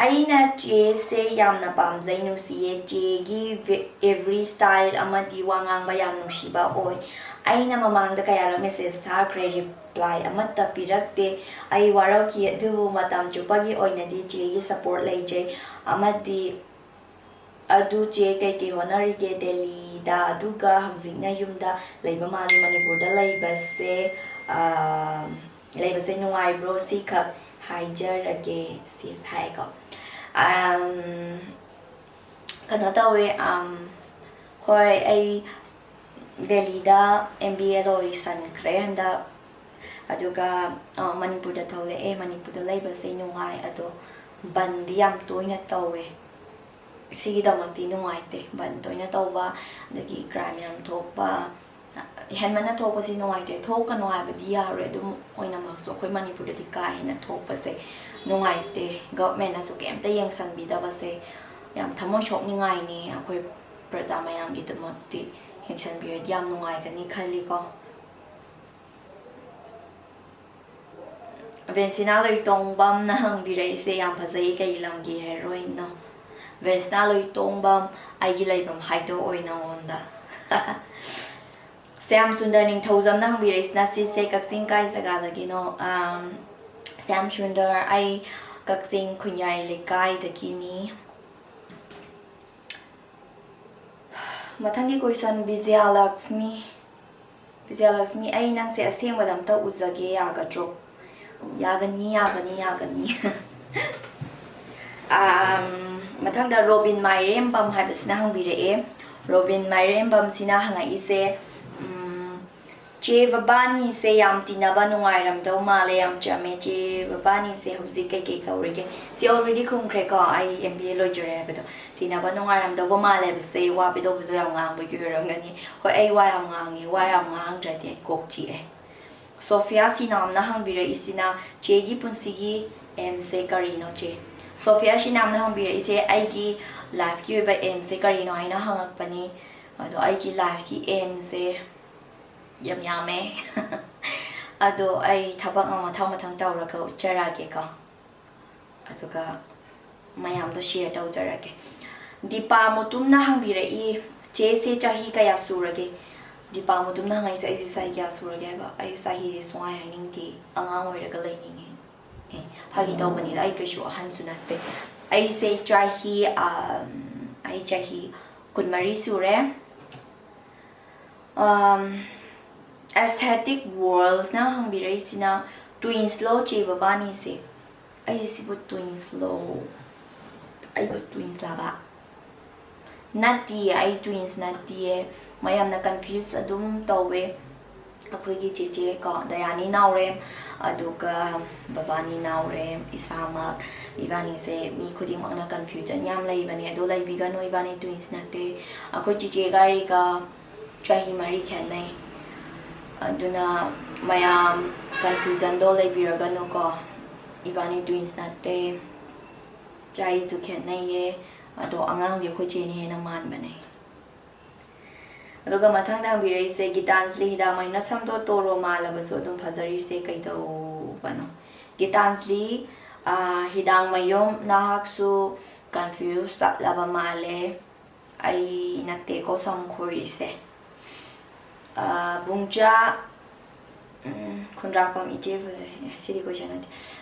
ꯑꯩꯅ ꯆꯦꯁꯦ ꯌꯥꯝꯅ ꯄꯥꯝꯖꯩ, ꯅꯨꯡꯁꯤꯌꯦ꯫ ꯆꯦꯒꯤ ꯚꯦ-, ꯑꯦꯚ꯭ꯔꯤ ꯁ꯭ꯇꯥꯏꯜ ꯑꯃꯗꯤ ꯋꯥ ꯉꯥꯡꯕ ꯌꯥꯝ ꯅꯨꯡꯁꯤꯕ ꯑꯣꯏ꯫ ꯑꯩꯅ ꯃꯃꯥꯡꯗ ꯀꯌꯥꯔꯛ ꯃꯦꯁꯦꯖ ꯊꯥꯈ꯭ꯔꯦ, ꯔꯤꯄ꯭ꯂꯥꯏ ꯑꯃꯠꯇ ꯄꯤꯔꯛꯇꯦ꯫ ꯑꯩ ꯋꯥꯔꯧꯈꯤ, ꯑꯗꯨꯕꯨ ꯃꯇꯝ ꯆꯨꯞꯄꯒꯤ ꯑꯣꯏꯅꯗꯤ ꯆꯦꯒꯤ ꯁꯄꯣꯔꯠ ꯂꯩꯖꯩ꯫ ꯑꯃꯗꯤ ꯑꯗꯨ ꯆꯦ ꯀꯩꯀꯩ ꯍꯣꯠꯅꯔꯤꯒꯦ ꯗꯦꯜꯂꯤꯗ? ꯑꯗꯨꯒ ꯍꯧꯖꯤꯛꯅ ꯌꯨꯝꯗ ꯂꯩꯕ ꯃꯥꯜꯂꯤ꯫ ꯃꯅꯤꯄꯨꯔꯗ ꯂꯩꯕꯁꯦ, ꯑꯥ, ꯂꯩꯕꯁꯦ ꯅꯨꯡꯉꯥꯏꯕ꯭ꯔꯣ? ꯁꯤꯈꯛ ꯍꯥꯏꯖꯔꯒꯦ", ꯁꯤꯁ ꯍꯥꯏꯀꯣ꯫ ꯑꯝ, ꯀꯩꯅꯣ ꯇꯧꯋꯦ, ꯑꯝ, ꯍꯣꯏ, ꯑꯩ ꯗꯦꯜꯂꯤꯗ ꯑꯦꯝ ꯕꯤ ꯑꯦ ꯂꯣꯏꯁꯟꯈ꯭ꯔꯦ ꯍꯟꯗꯛ꯫ ꯑꯗꯨꯒ, ꯑ, ꯃꯅꯤꯄꯨꯔꯗ ꯊꯣꯛꯂꯛꯑꯦ꯫ ꯃꯅꯤꯄꯨꯔꯗ ꯂꯩꯕꯁꯦ ꯅꯨꯡꯉꯥꯏ, ꯑꯗꯣ ꯕꯟꯗꯤ ꯌꯥꯝ ꯇꯣꯏꯅ ꯇꯧꯋꯦ꯫ ꯁꯤꯒꯤꯗꯃꯛꯇꯤ ꯅꯨꯡꯉꯥꯏꯇꯦ, ꯕꯟ ꯇꯣꯏꯅ ꯇꯧꯕ, ꯑꯗꯒꯤ ꯀ꯭ꯔꯥꯏꯝ ꯌꯥꯝ ꯊꯣꯛꯄ꯫ ꯍꯦꯟꯃꯟꯅ ꯊꯣꯛꯄꯁꯤ ꯅꯨꯡꯉꯥꯏꯇꯦ꯫ ꯊꯣꯛꯀꯅꯨ ꯍꯥꯏꯕꯗꯤ ꯌꯥꯔꯣꯏ, ꯑꯗꯨꯝ ꯑꯣꯏꯅꯃꯛꯁꯨ ꯑꯩꯈꯣꯏ ꯃꯅꯤꯄꯨꯔꯗꯗꯤ ꯀꯥ ꯍꯦꯟꯅ ꯊꯣꯛꯄꯁꯦ ꯅꯨꯡꯉꯥꯏꯇꯦ꯫ ꯒꯚꯔꯟꯃꯦꯟꯠꯅꯁꯨ ꯀꯩꯝꯇ ꯌꯦꯡꯁꯟꯕꯤꯗꯕꯁꯦ ꯌꯥꯝ ꯊꯃꯣꯏ ꯁꯣꯛꯅꯤꯡꯉꯥꯏꯅꯤ꯫ ꯑꯩꯈꯣꯏ ꯄ꯭ꯔꯖꯥ ꯃꯌꯥꯝꯒꯤꯗꯃꯛꯇꯤ ꯌꯦꯡꯁꯟꯕꯤꯔꯗꯤ ꯌꯥꯝ ꯅꯨꯡꯉꯥꯏꯒꯅꯤ ꯈꯜꯂꯤꯀꯣ꯫ ꯕꯦꯟꯁꯤꯅꯥ ꯂꯣꯏꯇꯣꯡꯕꯝꯅ ꯍꯪꯕꯤꯔꯛꯏꯁꯦ ꯌꯥꯝ ꯐꯖꯩ, ꯀꯩ ꯂꯝꯒꯤ ꯍꯦꯔꯣꯏꯟꯅꯣ? ꯕꯦꯟꯁꯤꯅꯥ ꯂꯣꯏꯇꯣꯡꯕꯝ, ꯑꯩꯒꯤ ꯂꯩꯐꯝ ꯍꯥꯏꯗꯣꯛꯑꯣꯏ ꯅꯉꯣꯟꯗ꯫ ꯁ꯭ꯌꯥꯝ ꯁꯨꯟꯗꯔ ꯅꯤꯡꯊꯧꯖꯝꯅ ꯍꯪꯕꯤꯔꯛꯏꯁꯤꯅ, ꯁꯤꯁꯦ ꯀꯛꯆꯤꯡ ꯀꯥꯏ ꯖꯒꯥꯗꯒꯤꯅꯣ? ꯑꯝ, ꯁ꯭ꯌꯥꯝ ꯁꯨꯟꯗꯔ, ꯑꯩ ꯀꯛꯆꯤꯡ ꯈꯨꯟꯌꯥꯏ ꯂꯩꯀꯥꯏꯗꯒꯤꯅꯤ꯫ ꯃꯊꯪꯒꯤ ꯀꯣꯏꯁꯟ, ꯕꯤꯖꯌꯂꯛꯁꯃꯤ꯫ ꯕꯤꯖꯌꯂꯛꯁꯃꯤ, ꯑꯩ ꯅꯪꯁꯦ ꯑꯁꯦꯡꯕꯗ ꯑꯝꯇ ꯎꯖꯒꯦ ꯌꯥꯒꯗ꯭ꯔꯣ? ꯌꯥꯒꯅꯤ, ꯌꯥꯒꯅꯤ, ꯌꯥꯒꯅꯤ꯫ ꯑꯝ, ꯃꯊꯪꯗ ꯔꯣꯕꯤꯟ ꯃꯥꯏꯔꯦꯝꯕꯝ ꯍꯥꯏꯕꯁꯤꯅ ꯍꯪꯕꯤꯔꯛꯑꯦ꯫ ꯔꯣꯕꯤꯟ ꯃꯥꯏꯔꯦꯝꯕꯝꯁꯤꯅ ꯍꯪꯉꯛꯏꯁꯦ, ꯎꯝ, ꯆꯦ ꯕꯕꯥꯅꯤꯁꯦ ꯌꯥꯝ ꯇꯤꯟꯅꯕ ꯅꯨꯡꯉꯥꯏꯔꯝꯗꯧ ꯃꯥꯜꯂꯦ, ꯌꯥꯝ ꯆꯝꯃꯦ꯫ ꯆꯦ ꯕꯕꯥꯅꯤꯁꯦ ꯍꯧꯖꯤꯛ ꯀꯩꯀꯩ ꯇꯧꯔꯤꯒꯦ? ꯁꯤ already ꯈꯨꯝꯈ꯭ꯔꯦꯀꯣ, ꯑꯩ M B A ꯂꯣꯏꯖꯔꯦ ꯍꯥꯏꯕꯗꯣ꯫ ꯇꯤꯟꯅꯕ ꯅꯨꯡꯉꯥꯏꯔꯝꯗꯧꯕ ꯃꯥꯜꯂꯦꯕꯁꯦ, ꯋꯥ ꯄꯦꯗꯧ ꯄꯦꯗꯧ ꯌꯥꯝ ꯉꯥꯡꯕꯒꯤ ꯑꯣꯏꯔꯝꯒꯅꯤ꯫ ꯍꯣꯏ, ꯑꯩ ꯋꯥ ꯌꯥꯝ ꯉꯥꯡꯉꯦ, ꯋꯥ ꯌꯥꯝ ꯉꯥꯡꯗ꯭ꯔꯗꯤ ꯑꯩ ꯀꯣꯛ ꯆꯤꯛꯑꯦ꯫ ꯁꯣꯐꯤꯌꯥ ꯁꯤꯅꯥꯝꯅ ꯍꯪꯕꯤꯔꯛꯏꯁꯤꯅ, "ꯆꯦꯒꯤ ꯄꯨꯟꯁꯤꯒꯤ aimꯁꯦ ꯀꯔꯤꯅꯣ, ꯆꯦ?" ꯁꯣꯐꯤꯌꯥ ꯁꯤꯅꯥꯝꯅ ꯍꯪꯕꯤꯔꯛꯏꯁꯦ ꯑꯩꯒꯤ lifeꯀꯤ ꯑꯣꯏꯕ aimꯁꯦ ꯀꯔꯤꯅꯣ ꯍꯥꯏꯅ ꯍꯪꯉꯛꯄꯅꯤ꯫ ꯑꯗꯣ ꯑꯩꯒꯤ lifeꯀꯤ aimꯁꯦ ꯌꯥꯝ ꯌꯥꯝꯃꯦ꯫ ꯑꯗꯣ ꯑꯩ ꯊꯕꯛ ꯑꯃ ꯃꯊꯪ ꯃꯊꯪ ꯇꯧꯔꯒ ꯎꯠꯆꯔꯛꯑꯒꯦꯀꯣ, ꯑꯗꯨꯒ ꯃꯌꯥꯝꯗꯣ share ꯇꯧꯖꯔꯛꯀꯦ꯫ ꯗꯤꯄꯥ ꯃꯨꯇꯨꯝꯅ ꯍꯪꯕꯤꯔꯛꯏ, "ꯆꯦꯁꯦ ꯆꯍꯤ ꯀꯌꯥ ꯁꯨꯔꯒꯦ?" ꯗꯤꯄꯥ ꯃꯨꯇꯨꯝꯅ ꯍꯪꯉꯛꯏꯁꯦ, "ꯑꯩꯁꯦ ꯆꯍꯤ ꯀꯌꯥ ꯁꯨꯔꯒꯦ?" ꯍꯥꯏꯕ꯫ ꯑꯩ ꯆꯍꯤꯁꯦ ꯁꯨꯡꯍꯥꯏ ꯍꯥꯏꯅꯤꯡꯗꯦ, ꯑꯉꯥꯡ ꯑꯣꯏꯔꯒ ꯂꯩꯅꯤꯡꯉꯦ꯫ ꯑꯦ, ꯐꯥꯒꯤ ꯇꯧꯕꯅꯤꯗ, ꯑꯩ ꯀꯩꯁꯨ ꯑꯍꯟꯁꯨ ꯅꯠꯇꯦ꯫ ꯑꯩꯁꯦ ꯆꯍꯤ, ꯑꯝ, ꯑꯩ ꯆꯍꯤ ꯀꯨꯟꯃꯔꯤ ꯁꯨꯔꯦ꯫ ꯑꯝ, Aesthetic Worldꯅ ꯍꯪꯕꯤꯔꯛꯏꯁꯤꯅ, "Twinsꯂꯣ ꯆꯦ ꯕꯕꯥꯅꯤꯁꯦ?" ꯑꯩꯁꯤꯕꯨ twinsꯂꯣ? ꯑꯩꯕꯨ twinsꯂꯕ? ꯅꯠꯇꯤꯌꯦ, ꯑꯩ twins ꯅꯠꯇꯤꯌꯦ꯫ ꯃꯌꯥꯝꯅ confuse ꯑꯗꯨꯝ ꯇꯧꯋꯦ꯫ ꯑꯩꯈꯣꯏꯒꯤ ꯆꯦꯆꯦ ꯀꯣ, ꯗꯌꯥꯅꯤ ꯅꯥꯎꯔꯦꯝ, ꯑꯗꯨꯒ ꯕꯕꯥꯅꯤ ꯅꯥꯎꯔꯦꯝ, ꯏꯁꯥꯃꯛ, ꯏꯕꯥꯅꯤꯁꯦ ꯃꯤ ꯈꯨꯗꯤꯡꯃꯛꯅ confusion ꯌꯥꯝ ꯂꯩꯕꯅꯦ꯫ ꯑꯗꯣ ꯂꯩꯕꯤꯒꯅꯨ, ꯏꯕꯥꯅꯤ twins ꯅꯠꯇꯦ꯫ ꯑꯩꯈꯣꯏ ꯆꯦꯆꯦꯒ ꯑꯩꯒ ꯆꯍꯤ ꯃꯔꯤ ꯈꯦꯠꯅꯩ꯫ ꯑꯗꯨꯅ ꯃꯌꯥꯝ confusionꯗꯣ ꯂꯩꯕꯤꯔꯒꯅꯨꯀꯣ꯫ ꯏꯕꯥꯅꯤ twins ꯅꯠꯇꯦ꯫ ꯆꯍꯤꯁꯨ ꯈꯦꯠꯅꯩꯌꯦ꯫ ꯑꯗꯣ ꯑꯉꯥꯡꯗꯤ ꯑꯩꯈꯣꯏ ꯆꯦꯅ ꯍꯦꯟꯅ ꯃꯥꯟꯕꯅꯦ꯫ ꯑꯗꯨꯒ ꯃꯊꯪꯗ ꯍꯪꯕꯤꯔꯛꯏꯁꯦ ꯒꯤꯇꯥꯟꯖꯂꯤ ꯍꯤꯗꯥꯛꯃꯌꯨꯝ, "ꯅꯁꯝꯗꯣ ꯇꯣꯔꯣ ꯃꯥꯜꯂꯕꯁꯨ ꯑꯗꯨꯝ ꯐꯖꯔꯤꯁꯦ ꯀꯩꯗꯧꯕꯅꯣ?" ꯒꯤꯇꯥꯟꯖꯂꯤ, ꯑꯥ, ꯍꯤꯗꯥꯛꯃꯌꯨꯝ, ꯅꯍꯥꯛꯁꯨ confuse ꯆꯠꯂꯕ ꯃꯥꯜꯂꯦ꯫ ꯑꯩ ꯅꯠꯇꯦꯀꯣ ꯁꯝ ꯈꯣꯏꯔꯤꯁꯦ꯫ ꯑꯥ, ꯕꯨꯡꯆꯥ, ꯎꯝ, ꯈꯨꯟꯗ꯭ꯔꯥꯛꯄꯝ ꯏꯆꯦ ꯐꯖꯩ꯫ ꯑꯦ, ꯁꯤꯗꯤ question ꯅꯠꯇꯦ꯫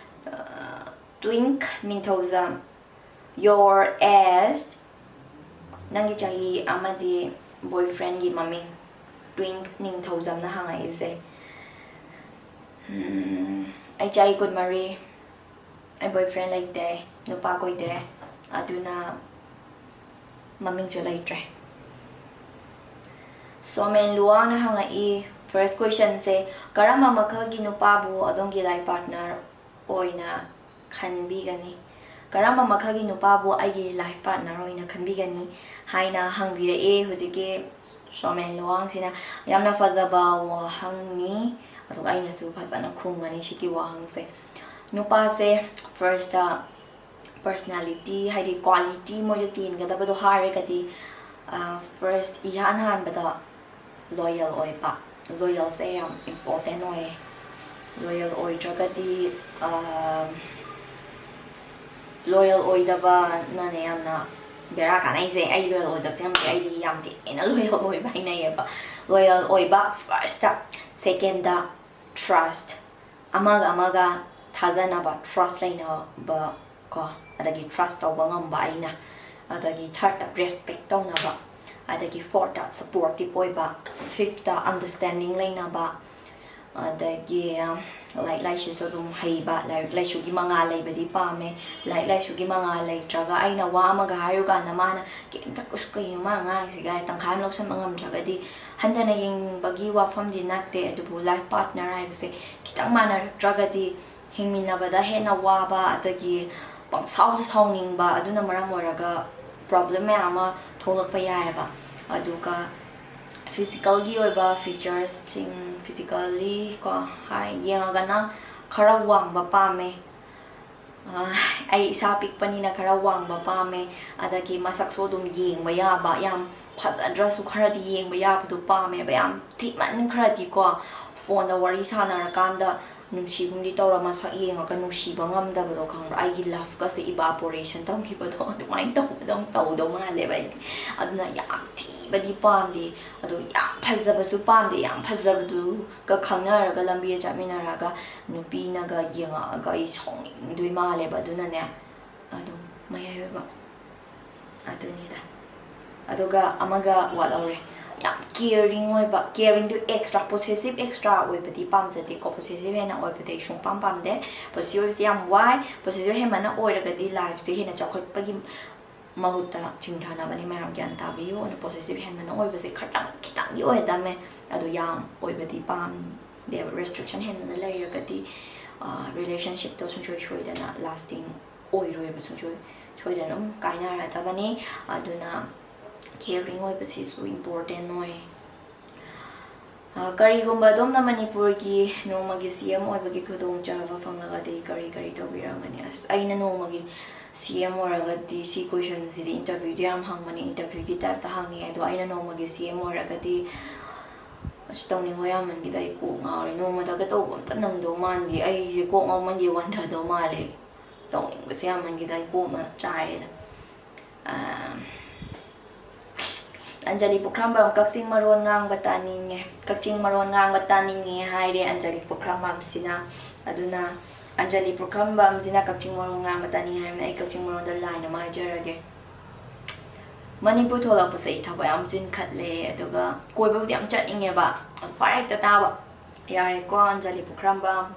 ꯑꯥ, Twink ꯅꯤꯡꯊꯧꯖꯝ, your age, ꯅꯪꯒꯤ ꯆꯍꯤ ꯑꯃꯗꯤ boyfriendꯒꯤ ꯃꯃꯤꯡ꯫ Twink ꯅꯤꯡꯊꯧꯖꯝꯅ ꯍꯪꯉꯛꯏꯁꯦ꯫ ꯎꯝ, ꯑꯩ ꯆꯍꯤ ꯀꯨꯟꯃꯔꯤ, ꯑꯩ boyfriend ꯂꯩꯇꯦ, ꯅꯨꯄꯥ ꯀꯣꯏꯗꯦ, ꯑꯗꯨꯅ ꯃꯃꯤꯡꯁꯨ ꯂꯩꯇ꯭ꯔꯦ꯫ ꯁꯣꯃꯦꯟ ꯂꯨꯋꯥꯡꯅ ꯍꯪꯉꯛꯏ, First questionꯁꯦ, ꯀꯔꯝꯕ ꯃꯈꯜꯒꯤ ꯅꯨꯄꯥꯕꯨ ꯑꯗꯣꯝꯒꯤ life partner ꯑꯣꯏꯅ ꯈꯟꯕꯤꯒꯅꯤ? ꯀꯔꯝꯕ ꯃꯈꯜꯒꯤ ꯅꯨꯄꯥꯕꯨ ꯑꯩꯒꯤ life partner ꯑꯣꯏꯅ ꯈꯟꯕꯤꯒꯅꯤ ꯍꯥꯏꯅ ꯍꯪꯕꯤꯔꯛꯑꯦ ꯍꯧꯖꯤꯛꯀꯤ ꯁꯣꯃꯦꯟ ꯂꯨꯋꯥꯡꯁꯤꯅ꯫ ꯌꯥꯝꯅ ꯐꯖꯕ ꯋꯥꯍꯪꯅꯤ, ꯑꯗꯨꯒ ꯑꯩꯅꯁꯨ ꯐꯖꯅ ꯈꯨꯝꯒꯅꯤ ꯁꯤꯒꯤ ꯋꯥꯍꯪꯁꯦ꯫ ꯅꯨꯄꯥꯁꯦ firstꯇ personality, ꯍꯥꯏꯗꯤ quality ꯃꯣꯏꯗ ꯆꯦꯟꯒꯗꯕꯗꯣ ꯍꯥꯏꯔꯒꯗꯤ, first ꯏꯍꯥꯟ ꯍꯥꯟꯕꯗ loyal ꯑꯣꯏꯕ꯫ Loyalꯁꯦ ꯌꯥꯝ important ꯑꯣꯏꯌꯦ꯫ Loyal ꯑꯣꯏꯗ꯭ꯔꯒꯗꯤ, loyal ꯑꯣꯏꯗꯕꯅꯅꯦ ꯌꯥꯝꯅ ꯕꯦꯔꯥ ꯀꯥꯟꯅꯩꯁꯦ꯫ ꯑꯩ loyal ꯑꯣꯏꯗꯕꯁꯦ ꯌꯥꯝ ꯐꯩ꯫ ꯑꯩꯗꯤ ꯌꯥꯝ ꯊꯤꯅ loyal ꯑꯣꯏꯕ ꯍꯩꯅꯩꯌꯦꯕ꯫ Loyal ꯑꯣꯏꯕ firstꯇ꯫ Secondꯇ trust, ꯑꯃꯒ ꯑꯃꯒ ꯊꯥꯖꯅꯕ, trust ꯂꯩꯅꯕ ꯀꯣ, ꯑꯗꯒꯤ trust ꯇꯧꯕ ꯉꯝꯕ ꯑꯩꯅ, ꯑꯗꯒꯤ thirdꯇ respect ꯇꯧꯅꯕ, ꯑꯗꯒꯤ fourthꯇ supportive ꯑꯣꯏꯕ, fifthꯇ understanding ꯂꯩꯅꯕ, ꯑꯗꯒꯤ ꯂꯥꯏꯔꯤꯛ ꯂꯥꯏꯁꯨꯁꯨ ꯑꯗꯨꯝ ꯍꯩꯕ, ꯂꯥꯏꯔꯤꯛ ꯂꯥꯏꯁꯨꯒꯤ ꯃꯉꯥꯜ ꯂꯩꯕꯗꯤ ꯄꯥꯝꯃꯦ꯫ ꯂꯥꯏꯔꯤꯛ ꯂꯥꯏꯁꯨꯒꯤ ꯃꯉꯥꯜ ꯂꯩꯇ꯭ꯔꯒ ꯑꯩꯅ ꯋꯥ ꯑꯃꯒ ꯍꯥꯏꯔꯨ ꯀꯥꯟꯗ ꯃꯥꯅ ꯀꯩꯝꯇ "ꯑꯁ ꯀꯩꯅꯣ ꯃꯥ ꯉꯥꯡꯉꯤꯁꯦ" ꯀꯥꯏꯅ ꯇꯪꯈꯥꯏ ꯑꯃ ꯂꯧꯁꯟꯕ ꯉꯝꯗ꯭ꯔꯒꯗꯤ ꯍꯟꯊꯅ ꯌꯦꯡꯕꯒꯤ ꯋꯥꯐꯝꯗꯤ ꯅꯠꯇꯦ, ꯑꯗꯨꯕꯨ life partner ꯍꯥꯏꯕꯁꯦ ꯈꯤꯇꯪ ꯃꯥꯟꯅꯔꯛꯇ꯭ꯔꯒꯗꯤ ꯍꯤꯡꯃꯤꯟꯅꯕꯗ ꯍꯦꯟꯅ ꯋꯥꯕ, ꯑꯗꯒꯤ ꯄꯪꯁꯥꯎꯗ ꯁꯥꯎꯅꯤꯡꯕ, ꯑꯗꯨꯅ ꯃꯔꯝ ꯑꯣꯏꯔꯒ problem ꯃꯌꯥꯝ ꯑꯃ ꯊꯣꯛꯂꯛꯄ ꯌꯥꯏꯑꯕ꯫ ꯑꯗꯨꯒ physicalꯒꯤ ꯑꯣꯏꯕ featuresꯁꯤꯡ, physically ꯀꯣ, ꯍꯥꯏ ꯌꯦꯡꯉꯒꯅ ꯈꯔ ꯋꯥꯡꯕ ꯄꯥꯝꯃꯦ꯫ ꯑꯩ ꯏꯁꯥ ꯄꯤꯛꯄꯅꯤꯅ ꯈꯔ ꯋꯥꯡꯕ ꯄꯥꯝꯃꯦ꯫ ꯑꯗꯒꯤ ꯃꯁꯛꯁꯨ ꯑꯗꯨꯝ ꯌꯦꯡꯕ ꯌꯥꯕ, ꯌꯥꯝ ꯐꯖꯗ꯭ꯔꯁꯨ ꯈꯔꯗꯤ ꯌꯦꯡꯕ ꯌꯥꯕꯗꯣ ꯄꯥꯝꯃꯦꯕ꯫ ꯌꯥꯝ ꯊꯤꯃꯟꯈ꯭ꯔꯗꯤꯀꯣ, phoneꯗ ꯋꯥꯔꯤ ꯁꯥꯟꯅꯔꯀꯥꯟꯗ ꯅꯨꯡꯁꯤꯒꯨꯝꯗꯤ ꯇꯧꯔ ꯃꯁꯛ ꯌꯦꯡꯉꯒ ꯅꯨꯡꯁꯤꯕ ꯉꯝꯗꯕꯗꯣ ꯈꯪꯕ꯭ꯔꯥ? ꯑꯩꯒꯤ loveꯀꯁꯦ evaporation ꯇꯧꯈꯤꯕꯗꯣ ꯑꯗꯨꯃꯥꯏꯅ ꯇꯧꯕꯗꯧ ꯇꯧꯗꯧ ꯃꯥꯜꯂꯦꯕ ꯑꯩꯗꯤ꯫ ꯑꯗꯨꯅ ꯌꯥꯝ ꯊꯤꯕꯗꯤ ꯄꯥꯝꯗꯦ, ꯑꯗꯣ ꯌꯥꯝ ꯐꯖꯕꯁꯨ ꯄꯥꯝꯗꯦ꯫ ꯌꯥꯝ ꯐꯖꯕꯗꯨꯒ ꯈꯪꯅꯔꯒ ꯂꯝꯕꯤꯗ ꯆꯠꯃꯤꯟꯅꯔꯒ ꯅꯨꯄꯤꯅꯒ ꯌꯦꯡꯉꯛꯑꯒ ꯑꯩ ꯁꯥꯎꯅꯤꯡꯗꯣꯏ ꯃꯥꯜꯂꯦꯕ꯫ ꯑꯗꯨꯅꯅꯦ, ꯑꯗꯨꯝ ꯃꯌꯥꯏ ꯑꯣꯏꯕ ꯑꯗꯨꯅꯤꯗ꯫ ꯑꯗꯨꯒ ꯑꯃꯒ ꯋꯥꯠꯍꯧꯔꯦ, ꯌꯥꯝ caring ꯑꯣꯏꯕ꯫ Caringꯗꯨ extra, possessive extra ꯑꯣꯏꯕꯗꯤ ꯄꯥꯝꯖꯗꯦꯀꯣ꯫ Possessive ꯍꯦꯟꯅ ꯑꯣꯏꯕꯗꯤ ꯑꯩ ꯁꯨꯡꯄꯥꯝ ꯄꯥꯝꯗꯦ꯫ Possessive ꯑꯣꯏꯕꯁꯦ ꯌꯥꯝ ꯋꯥꯏ꯫ Possessive ꯍꯦꯟꯃꯟꯅ ꯑꯣꯏꯔꯒꯗꯤ lifeꯁꯦ ꯍꯦꯟꯅ ꯆꯥꯎꯈꯠꯄꯒꯤ ꯃꯍꯨꯠꯇ ꯆꯤꯡꯊꯅꯕꯅꯤ꯫ ꯃꯌꯥꯝ ꯒ꯭ꯌꯥꯟ ꯇꯥꯕꯤꯌꯨ꯫ ꯑꯗꯨꯅ possessive ꯍꯦꯟꯕꯅ ꯑꯣꯏꯕꯁꯦ ꯈꯔꯇꯪ, ꯈꯤꯇꯪꯗꯤ ꯑꯣꯏꯗꯝꯃꯦ, ꯑꯗꯣ ꯌꯥꯝ ꯑꯣꯏꯕꯗꯤ ꯄꯥꯝꯗꯦꯕ꯫ Restriction ꯍꯦꯟꯅ ꯂꯩꯔꯒꯗꯤ relationshipꯇꯣ ꯁꯨꯡꯁꯣꯏ ꯁꯣꯏꯗꯅ lasting ꯑꯣꯏꯔꯣꯏꯕ꯫ ꯁꯨꯡꯁꯣꯏ ꯁꯣꯏꯗꯅ ꯑꯗꯨꯝ ꯀꯥꯏꯅꯔꯗꯕꯅꯤ꯫ ꯑꯗꯨꯅ caring ꯑꯣꯏꯕꯁꯤꯁꯨ important ꯑꯣꯏ꯫ ꯀꯔꯤꯒꯨꯝꯕ ꯑꯗꯣꯝꯅ ꯃꯅꯤꯄꯨꯔꯒꯤ ꯅꯣꯡꯃꯒꯤ C M ꯑꯣꯏꯕꯒꯤ ꯈꯨꯗꯣꯡꯆꯥꯕ ꯐꯪꯂꯒꯗꯤ ꯀꯔꯤ ꯀꯔꯤ ꯇꯧꯕꯤꯔꯝꯒꯅꯤ? ꯑꯁ, ꯑꯩꯅ ꯅꯣꯡꯃꯒꯤ C M ꯑꯣꯏꯔꯒꯗꯤ, ꯁꯤ questionꯁꯤꯗꯤ interviewꯗ ꯌꯥꯝ ꯍꯪꯕꯅꯦ, interviewꯒꯤ typeꯇ ꯍꯪꯉꯦ꯫ ꯑꯗꯣ ꯑꯩꯅ ꯅꯣꯡꯃꯒꯤ C M ꯑꯣꯏꯔꯒꯗꯤ, ꯑꯁ, ꯇꯧꯅꯤꯡꯕ ꯌꯥꯝꯃꯟꯈꯤꯗ ꯑꯩ ꯀꯣꯛ ꯉꯥꯎꯔꯦ꯫ ꯅꯣꯡꯃꯗꯒ ꯇꯧꯕ ꯑꯝꯇ ꯅꯪꯗꯧ ꯃꯥꯟꯗꯦ꯫ ꯑꯩꯁꯦ ꯀꯣꯛ ꯉꯥꯎꯃꯟꯒꯤ ꯋꯥꯟꯊꯗꯧ ꯃꯥꯜꯂꯦ꯫ ꯇꯧꯅꯤꯡꯕꯁꯦ ꯌꯥꯝꯃꯟꯈꯤꯗ ꯑꯩ ꯀꯣꯛꯅ ꯆꯥꯏꯔꯦꯗ꯫ ꯑꯥ, ꯑꯟꯖꯂꯤ ꯄꯨꯈ꯭ꯔꯝꯕꯝ, "ꯀꯛꯆꯤꯡ ꯃꯔꯣꯟ ꯉꯥꯡꯕ ꯇꯥꯅꯤꯡꯉꯦ, ꯀꯛꯆꯤꯡ ꯃꯔꯣꯟ ꯉꯥꯡꯕ ꯇꯥꯅꯤꯡꯉꯦ" ꯍꯥꯏꯔꯦ ꯑꯟꯖꯂꯤ ꯄꯨꯈ꯭ꯔꯝꯕꯝꯁꯤꯅ꯫ ꯑꯗꯨꯅ ꯑꯟꯖꯂꯤ ꯄꯨꯈ꯭ꯔꯝꯕꯝꯁꯤꯅ "ꯀꯛꯆꯤꯡ ꯃꯔꯣꯟ ꯉꯥꯡꯕ ꯇꯥꯅꯤꯡꯉꯦ" ꯍꯥꯏꯕꯅ, ꯑꯩ ꯀꯛꯆꯤꯡ ꯃꯔꯣꯟꯗ line ꯑꯃ ꯍꯥꯏꯖꯔꯒꯦ꯫ ꯃꯅꯤꯄꯨꯔ ꯊꯣꯛꯂꯛꯄꯁꯦ ꯑꯩ ꯊꯕꯛ ꯌꯥꯝ ꯆꯤꯟꯈꯠꯂꯦ, ꯑꯗꯨꯒ ꯀꯣꯏꯕꯕꯨꯗꯤ ꯌꯥꯝ ꯆꯠꯅꯤꯡꯉꯦꯕ, ꯑꯗꯨ ꯐꯔꯛ ꯍꯦꯛꯇ ꯇꯥꯕ꯫ ꯌꯥꯔꯦꯀꯣ, ꯑꯟꯖꯂꯤ ꯄꯨꯈ꯭ꯔꯝꯕꯝ꯫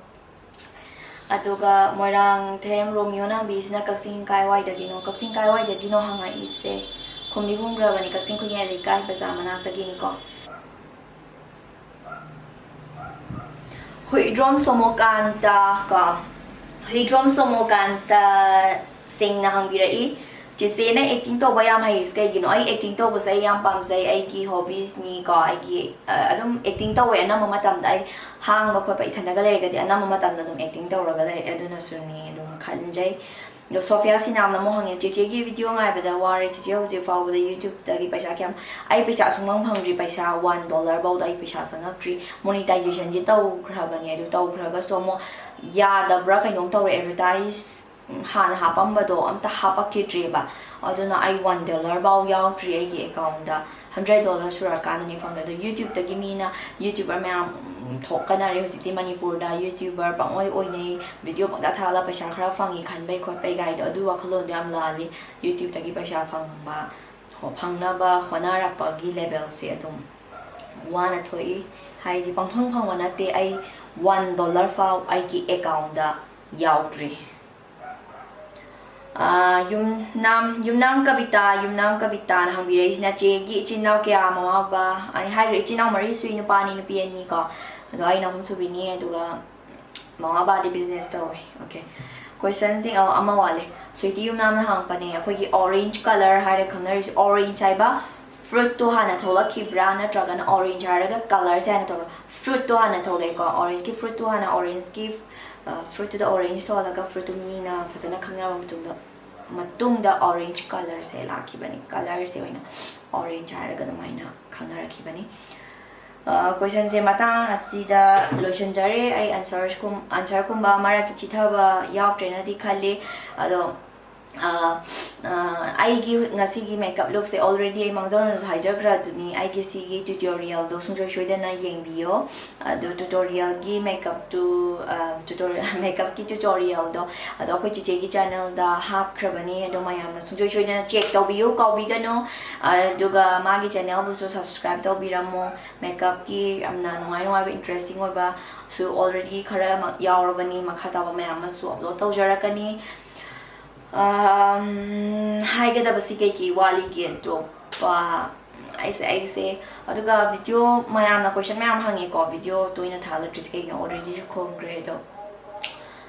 ꯑꯗꯨꯒ ꯃꯣꯏꯔꯥꯡꯊꯦꯝ ꯔꯣꯃꯤꯌꯣ ꯅꯥꯝꯕꯤꯁꯤꯅ "ꯀꯛꯆꯤꯡ ꯀꯥꯏꯋꯥꯏꯗꯒꯤꯅꯣ?" ꯀꯛꯆꯤꯡ ꯀꯥꯏꯋꯥꯏꯗꯒꯤꯅꯣ ꯍꯪꯉꯛꯏꯁꯦ ꯈꯨꯝꯗꯤ ꯈꯨꯝꯈ꯭ꯔꯕꯅꯤ, ꯀꯛꯆꯤꯡ ꯈꯨꯟꯌꯥꯏ ꯂꯩꯀꯥꯏ ꯕꯖꯥꯔ ꯃꯅꯥꯛꯇꯒꯤꯅꯤꯀꯣ꯫ ꯍꯨꯏꯗ꯭ꯔꯣꯝ ꯁꯣꯃꯣꯀꯥꯟꯇ ꯀꯣ, ꯍꯨꯏꯗ꯭ꯔꯣꯝ ꯁꯣꯃꯣꯀꯥꯟꯇ ꯁꯤꯡꯅ ꯍꯪꯕꯤꯔꯛꯏ, "ꯆꯦꯆꯦꯅ acting ꯇꯧꯕ ꯌꯥꯝ ꯍꯩꯔꯤꯁꯦ ꯀꯩꯒꯤꯅꯣ?" ꯑꯩ acting ꯇꯧꯕꯁꯦ ꯑꯩ ꯌꯥꯝ ꯄꯥꯝꯖꯩ, ꯑꯩꯒꯤ hobbiesꯅꯤ ꯀꯣ꯫ ꯑꯩꯒꯤ, ꯑ, ꯑꯗꯨꯝ acting ꯇꯧꯋꯦ ꯑꯅꯝꯕ ꯃꯇꯝꯗ꯫ ꯑꯩ ꯍꯥꯡꯕ ꯈꯣꯠꯄ ꯏꯊꯟꯗꯒ ꯂꯩꯔꯒꯗꯤ ꯑꯅꯝꯕ ꯃꯇꯝꯗ ꯑꯗꯨꯝ acting ꯇꯧꯔꯒ ꯂꯩ, ꯑꯗꯨꯅꯁꯨꯅꯤ ꯑꯗꯨꯝ ꯈꯟꯖꯩ꯫ ꯑꯗꯣ ꯁꯣꯐꯤꯌꯥ ꯁꯤꯅꯥꯝꯅ ꯑꯃꯨꯛ ꯍꯪꯉꯦ, "ꯆꯦꯆꯦꯒꯤ video ꯉꯥꯏꯕꯗ ꯋꯥꯔꯦ, ꯆꯦꯆꯦ ꯍꯧꯖꯤꯛ ꯐꯥꯎꯕꯗ YouTubeꯇꯒꯤ ꯄꯩꯁꯥ ꯀꯌꯥꯝ?" ꯑꯩ ꯄꯩꯁꯥ ꯁꯨꯡꯐꯪ ꯐꯪꯗ꯭ꯔꯤ, ꯄꯩꯁꯥ one dollar ꯐꯥꯎꯗ ꯑꯩ ꯄꯩꯁꯥ ꯆꯪꯉꯛꯇ꯭ꯔꯤ꯫ Monetizationꯗꯤ ꯇꯧꯈ꯭ꯔꯕꯅꯦ, ꯑꯗꯨ ꯇꯧꯈ꯭ꯔꯒꯁꯨ ꯑꯃꯨꯛ ꯌꯥꯗꯕ꯭ꯔꯥ ꯀꯩꯅꯣꯝ ꯇꯧꯔꯦ, advertise ꯍꯥꯟꯅ ꯍꯥꯞꯄꯝꯕꯗꯣ ꯑꯝꯇ ꯍꯥꯞꯄꯛꯈꯤꯗ꯭ꯔꯦꯕ꯫ ꯑꯗꯨꯅ ꯑꯩ one dollar ꯐꯥꯎ ꯌꯥꯎꯗ꯭ꯔꯤ ꯑꯩꯒꯤ accountꯗ꯫ Hundred dollar ꯁꯨꯔꯀꯥꯟꯗꯅꯦ ꯐꯪꯗꯣꯏ꯫ ꯑꯗꯣ YouTubeꯇꯒꯤ ꯃꯤꯅ, YouTuber ꯃꯌꯥꯝ, ꯎꯝ, ꯊꯣꯛꯀꯅꯔꯦ ꯍꯧꯖꯤꯛꯇꯤ ꯃꯅꯤꯄꯨꯔꯗ꯫ YouTuber ꯄꯪꯑꯣꯏ ꯑꯣꯏꯅꯩ, video ꯄꯪꯊꯥ ꯊꯥꯒꯠꯂ ꯄꯩꯁꯥ ꯈꯔ ꯐꯪꯉꯤ ꯈꯟꯕꯩ ꯈꯣꯠꯄꯩ ꯒꯥꯏꯗꯣ, ꯑꯗꯨ ꯋꯥꯈꯜꯂꯣꯟꯗꯣ ꯌꯥꯝ ꯂꯥꯜꯂꯤ꯫ YouTubeꯇꯒꯤ ꯄꯩꯁꯥ ꯐꯪꯕ, ꯍꯣ-, ꯐꯪꯅꯕ ꯍꯣꯠꯅꯔꯛꯄꯒꯤ levelꯁꯦ ꯑꯗꯨꯝ ꯋꯥꯅ ꯊꯣꯛꯏ꯫ ꯍꯥꯏꯗꯤ ꯄꯪꯐꯪ ꯐꯪꯕ ꯅꯠꯇꯦ, ꯑꯩ one dollar ꯐꯥꯎ ꯑꯩꯒꯤ accountꯗ ꯌꯥꯎꯗ꯭ꯔꯤ꯫ ꯑꯥ, ꯌꯨꯝꯅꯥꯝ, ꯌꯨꯝꯅꯥꯝ ꯀꯕꯤꯇꯥ, ꯌꯨꯝꯅꯥꯝ ꯀꯕꯤꯇꯥꯅ ꯍꯪꯕꯤꯔꯛꯏꯁꯤꯅ, "ꯆꯦꯒꯤ ꯏꯆꯤꯟ ꯏꯅꯥꯎ ꯀꯌꯥ?" ꯃꯃꯥ ꯕꯕꯥ, ꯑꯩ ꯍꯥꯏꯈ꯭ꯔꯦ, ꯏꯆꯤꯟ ꯏꯅꯥꯎ ꯃꯔꯤ ꯁꯨꯏ, ꯅꯨꯄꯥ ꯑꯅꯤ, ꯅꯨꯄꯤ ꯑꯅꯤ ꯀꯣ꯫ ꯑꯗꯣ ꯑꯩꯅ ꯑꯍꯨꯝ ꯁꯨꯕꯤꯅꯤ, ꯑꯗꯨꯒ ꯃꯃꯥ ꯕꯕꯥꯗꯤ business ꯇꯧꯋꯦ꯫ Okay, questionꯁꯤꯡ, ꯑ, ꯑꯃ ꯋꯥꯠꯂꯦ꯫ ꯁ꯭ꯋꯤꯇꯤ ꯌꯨꯝꯅꯥꯝꯅ ꯍꯪꯉꯛꯄꯅꯦ, ꯑꯩꯈꯣꯏꯒꯤ orange colour ꯍꯥꯏꯔꯦ ꯈꯪꯅꯔꯤꯁꯦ, orange ꯍꯥꯏꯕ fruitꯇꯣ ꯍꯥꯟꯅ ꯊꯣꯛꯂꯛꯈꯤꯕ꯭ꯔꯥ, ꯅꯠꯇ꯭ꯔꯒꯅ orange ꯍꯥꯏꯔꯒ colourꯁꯦ ꯍꯥꯟꯅ ꯊꯣꯛꯂꯛ-, fruitꯇꯣ ꯍꯥꯟꯅ ꯊꯣꯛꯂꯛꯑꯦꯀꯣ, orangeꯀꯤ fruitꯇꯣ ꯍꯥꯟꯅ, orangeꯀꯤ, ꯑ, fruitꯇꯨꯗ orange ꯊꯣꯛꯍꯜꯂꯒ fruitꯇꯨ ꯃꯤꯅ ꯐꯖꯅ ꯈꯪꯅꯔꯕ ꯃꯇꯨꯡꯗ, ꯃꯇꯨꯡꯗ orange colourꯁꯦ ꯂꯥꯛꯈꯤꯕꯅꯤ꯫ Colourꯁꯦ ꯑꯣꯏꯅ orange ꯍꯥꯏꯔꯒ ꯑꯗꯨꯃꯥꯏꯅ ꯈꯪꯅꯔꯛꯈꯤꯕꯅꯤ꯫ ꯑ, questionꯁꯦ ꯃꯇꯥꯡ ꯑꯁꯤꯗ ꯂꯣꯏꯁꯤꯟꯖꯔꯦ꯫ ꯑꯩ answers ꯀꯨꯝ-, answerꯒꯨꯝꯕ ꯃꯔꯛꯇ ꯆꯤꯊꯕ ꯌꯥꯎꯗ꯭ꯔꯦꯅꯗꯤ ꯈꯜꯂꯤ꯫ ꯑꯗꯣ, ꯑ, ꯑ, ꯑꯩꯒꯤ ꯉꯁꯤꯒꯤ makeup lookꯁꯦ already ꯑꯩ ꯃꯥꯡꯖꯧꯅꯅꯁꯨ ꯍꯥꯏꯖꯈ꯭ꯔꯗꯨꯅꯤ, ꯑꯩꯒꯤ ꯁꯤꯒꯤ tutorialꯗꯣ ꯁꯨꯡꯁꯣꯏ ꯁꯣꯏꯗꯅ ꯌꯦꯡꯕꯤꯌꯣ꯫ ꯑꯗꯣ tutorialꯒꯤ makeupꯇꯨ, ꯑ, tutorial, makeupꯀꯤ tutorialꯗꯣ ꯑꯗꯣ ꯑꯩꯈꯣꯏ ꯆꯤꯆꯦꯒꯤ channelꯗ ꯍꯥꯞꯈ꯭ꯔꯕꯅꯤ, ꯑꯗꯣ ꯃꯌꯥꯝꯅ ꯁꯨꯡꯁꯣꯏ ꯁꯣꯏꯗꯅ check ꯇꯧꯕꯤꯌꯨ, ꯀꯥꯎꯕꯤꯒꯅꯨ꯫ ꯑꯗꯨꯒ ꯃꯥꯒꯤ channelꯕꯨꯁꯨ subscribe ꯇꯧꯕꯤꯔꯝꯃꯣ꯫ Makeupꯀꯤ ꯌꯥꯝꯅ ꯅꯨꯡꯉꯥꯏ ꯅꯨꯡꯉꯥꯏꯕ, interesting ꯑꯣꯏꯕꯁꯨ already ꯈꯔ ꯃ-, ꯌꯥꯎꯔꯕꯅꯤ꯫ ꯃꯈꯥ ꯇꯥꯕ ꯃꯌꯥꯝ ꯑꯃꯁꯨ upload ꯇꯧꯖꯔꯛꯀꯅꯤ꯫ ꯑꯝ, ꯍꯥꯏꯒꯗꯕꯁꯤ ꯀꯩ ꯀꯩ ꯋꯥꯠꯂꯤꯒꯦ ꯑꯇꯣꯞꯄ? ꯑꯩꯁꯦ, ꯑꯩꯁꯦ, ꯑꯗꯨꯒ video ꯃꯌꯥꯝꯅ question ꯃꯌꯥꯝ ꯍꯪꯉꯦꯀꯣ, video ꯇꯣꯏꯅ ꯊꯥꯒꯠꯂꯛꯇ꯭ꯔꯤꯁꯦ ꯀꯩꯒꯤꯅꯣ? Alreadyꯁꯨ ꯈꯨꯝꯈ꯭ꯔꯦ ꯑꯗꯣ꯫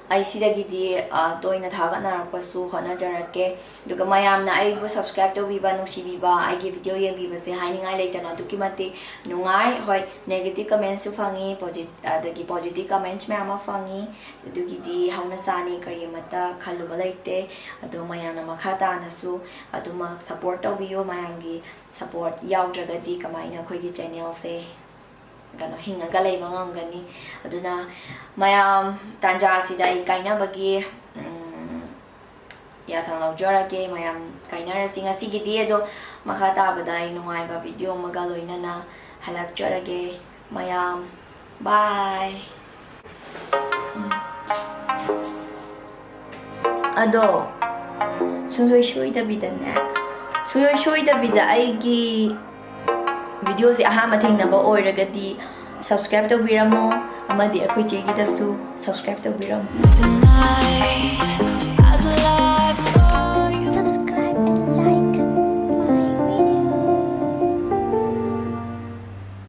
ꯑꯩ ꯁꯤꯗꯒꯤꯗꯤ, ꯑ, ꯇꯣꯏꯅ ꯊꯥꯒꯠꯅꯔꯛꯄꯁꯨ ꯍꯣꯠꯅꯖꯔꯛꯀꯦ꯫ ꯑꯗꯨꯒ ꯃꯌꯥꯝꯅ ꯑꯩꯕꯨ subscribe ꯇꯧꯕꯤꯕ, ꯅꯨꯡꯁꯤꯕꯤꯕ, ꯑꯩꯒꯤ video ꯌꯦꯡꯕꯤꯕꯁꯦ ꯍꯥꯏꯅꯤꯡꯉꯥꯏ ꯂꯩꯇꯅ ꯑꯗꯨꯛꯀꯤ ꯃꯇꯤꯛ ꯅꯨꯡꯉꯥꯏ꯫ ꯍꯣꯏ, negative commentꯁꯨ ꯐꯪꯉꯤ, posit-, ꯑꯗꯒꯤ positive comments ꯃꯌꯥꯝ ꯑꯃ ꯐꯪꯉꯤ꯫ ꯑꯗꯨꯒꯤꯗꯤ ꯍꯧꯅꯁꯥꯅꯤ, ꯀꯔꯤ ꯑꯃꯠꯇ ꯈꯜꯂꯨꯕ ꯂꯩꯇꯦ꯫ ꯑꯗꯣ ꯃꯌꯥꯝꯅ ꯃꯈꯥ ꯇꯥꯅꯁꯨ ꯑꯗꯨꯃꯛ support ꯇꯧꯕꯤꯌꯨ꯫ ꯃꯌꯥꯝꯒꯤ support ꯌꯥꯎꯗ꯭ꯔꯒꯗꯤ ꯀꯃꯥꯏꯅ ꯑꯩꯈꯣꯏꯒꯤ channelꯁꯦ ꯀꯩꯅꯣ, ꯍꯤꯡꯉꯒ ꯂꯩꯕ ꯉꯝꯒꯅꯤ? ꯑꯗꯨꯅ ꯃꯌꯥꯝ, ꯇꯥꯟꯖꯥ ꯑꯁꯤꯗ ꯑꯩ ꯀꯥꯏꯅꯕꯒꯤ, ꯎꯝ, ꯌꯥꯊꯪ ꯂꯧꯖꯔꯒꯦ꯫ ꯃꯌꯥꯝ ꯀꯥꯏꯅꯔꯁꯤ ꯉꯁꯤꯒꯤꯗꯤ꯫ ꯑꯗꯣ ꯃꯈꯥ ꯇꯥꯕꯗ ꯑꯩ ꯅꯨꯡꯉꯥꯏꯕ video ꯑꯃꯒ ꯂꯣꯏꯅꯅ ꯍꯜꯂꯛꯆꯔꯒꯦ꯫ ꯃꯌꯥꯝ, bye꯫ ꯎꯝ꯫ ꯑꯗꯣ ꯁꯨꯡꯁꯣꯏ ꯁꯣꯏꯗꯕꯤꯗꯅꯦ, ꯁꯨꯡꯁꯣꯏ ꯁꯣꯏꯗꯕꯤꯗ ꯑꯩꯒꯤ videoꯁꯦ ꯑꯍꯥꯟꯕ ꯊꯦꯡꯅꯕ ꯑꯣꯏꯔꯒꯗꯤ subscribe ꯇꯧꯕꯤꯔꯝꯃꯣ, ꯑꯃꯗꯤ ꯑꯩꯈꯣꯏ ꯆꯦꯒꯤꯗꯁꯨ subscribe ꯇꯧꯕꯤꯔꯝꯃꯣ꯫ Tonight,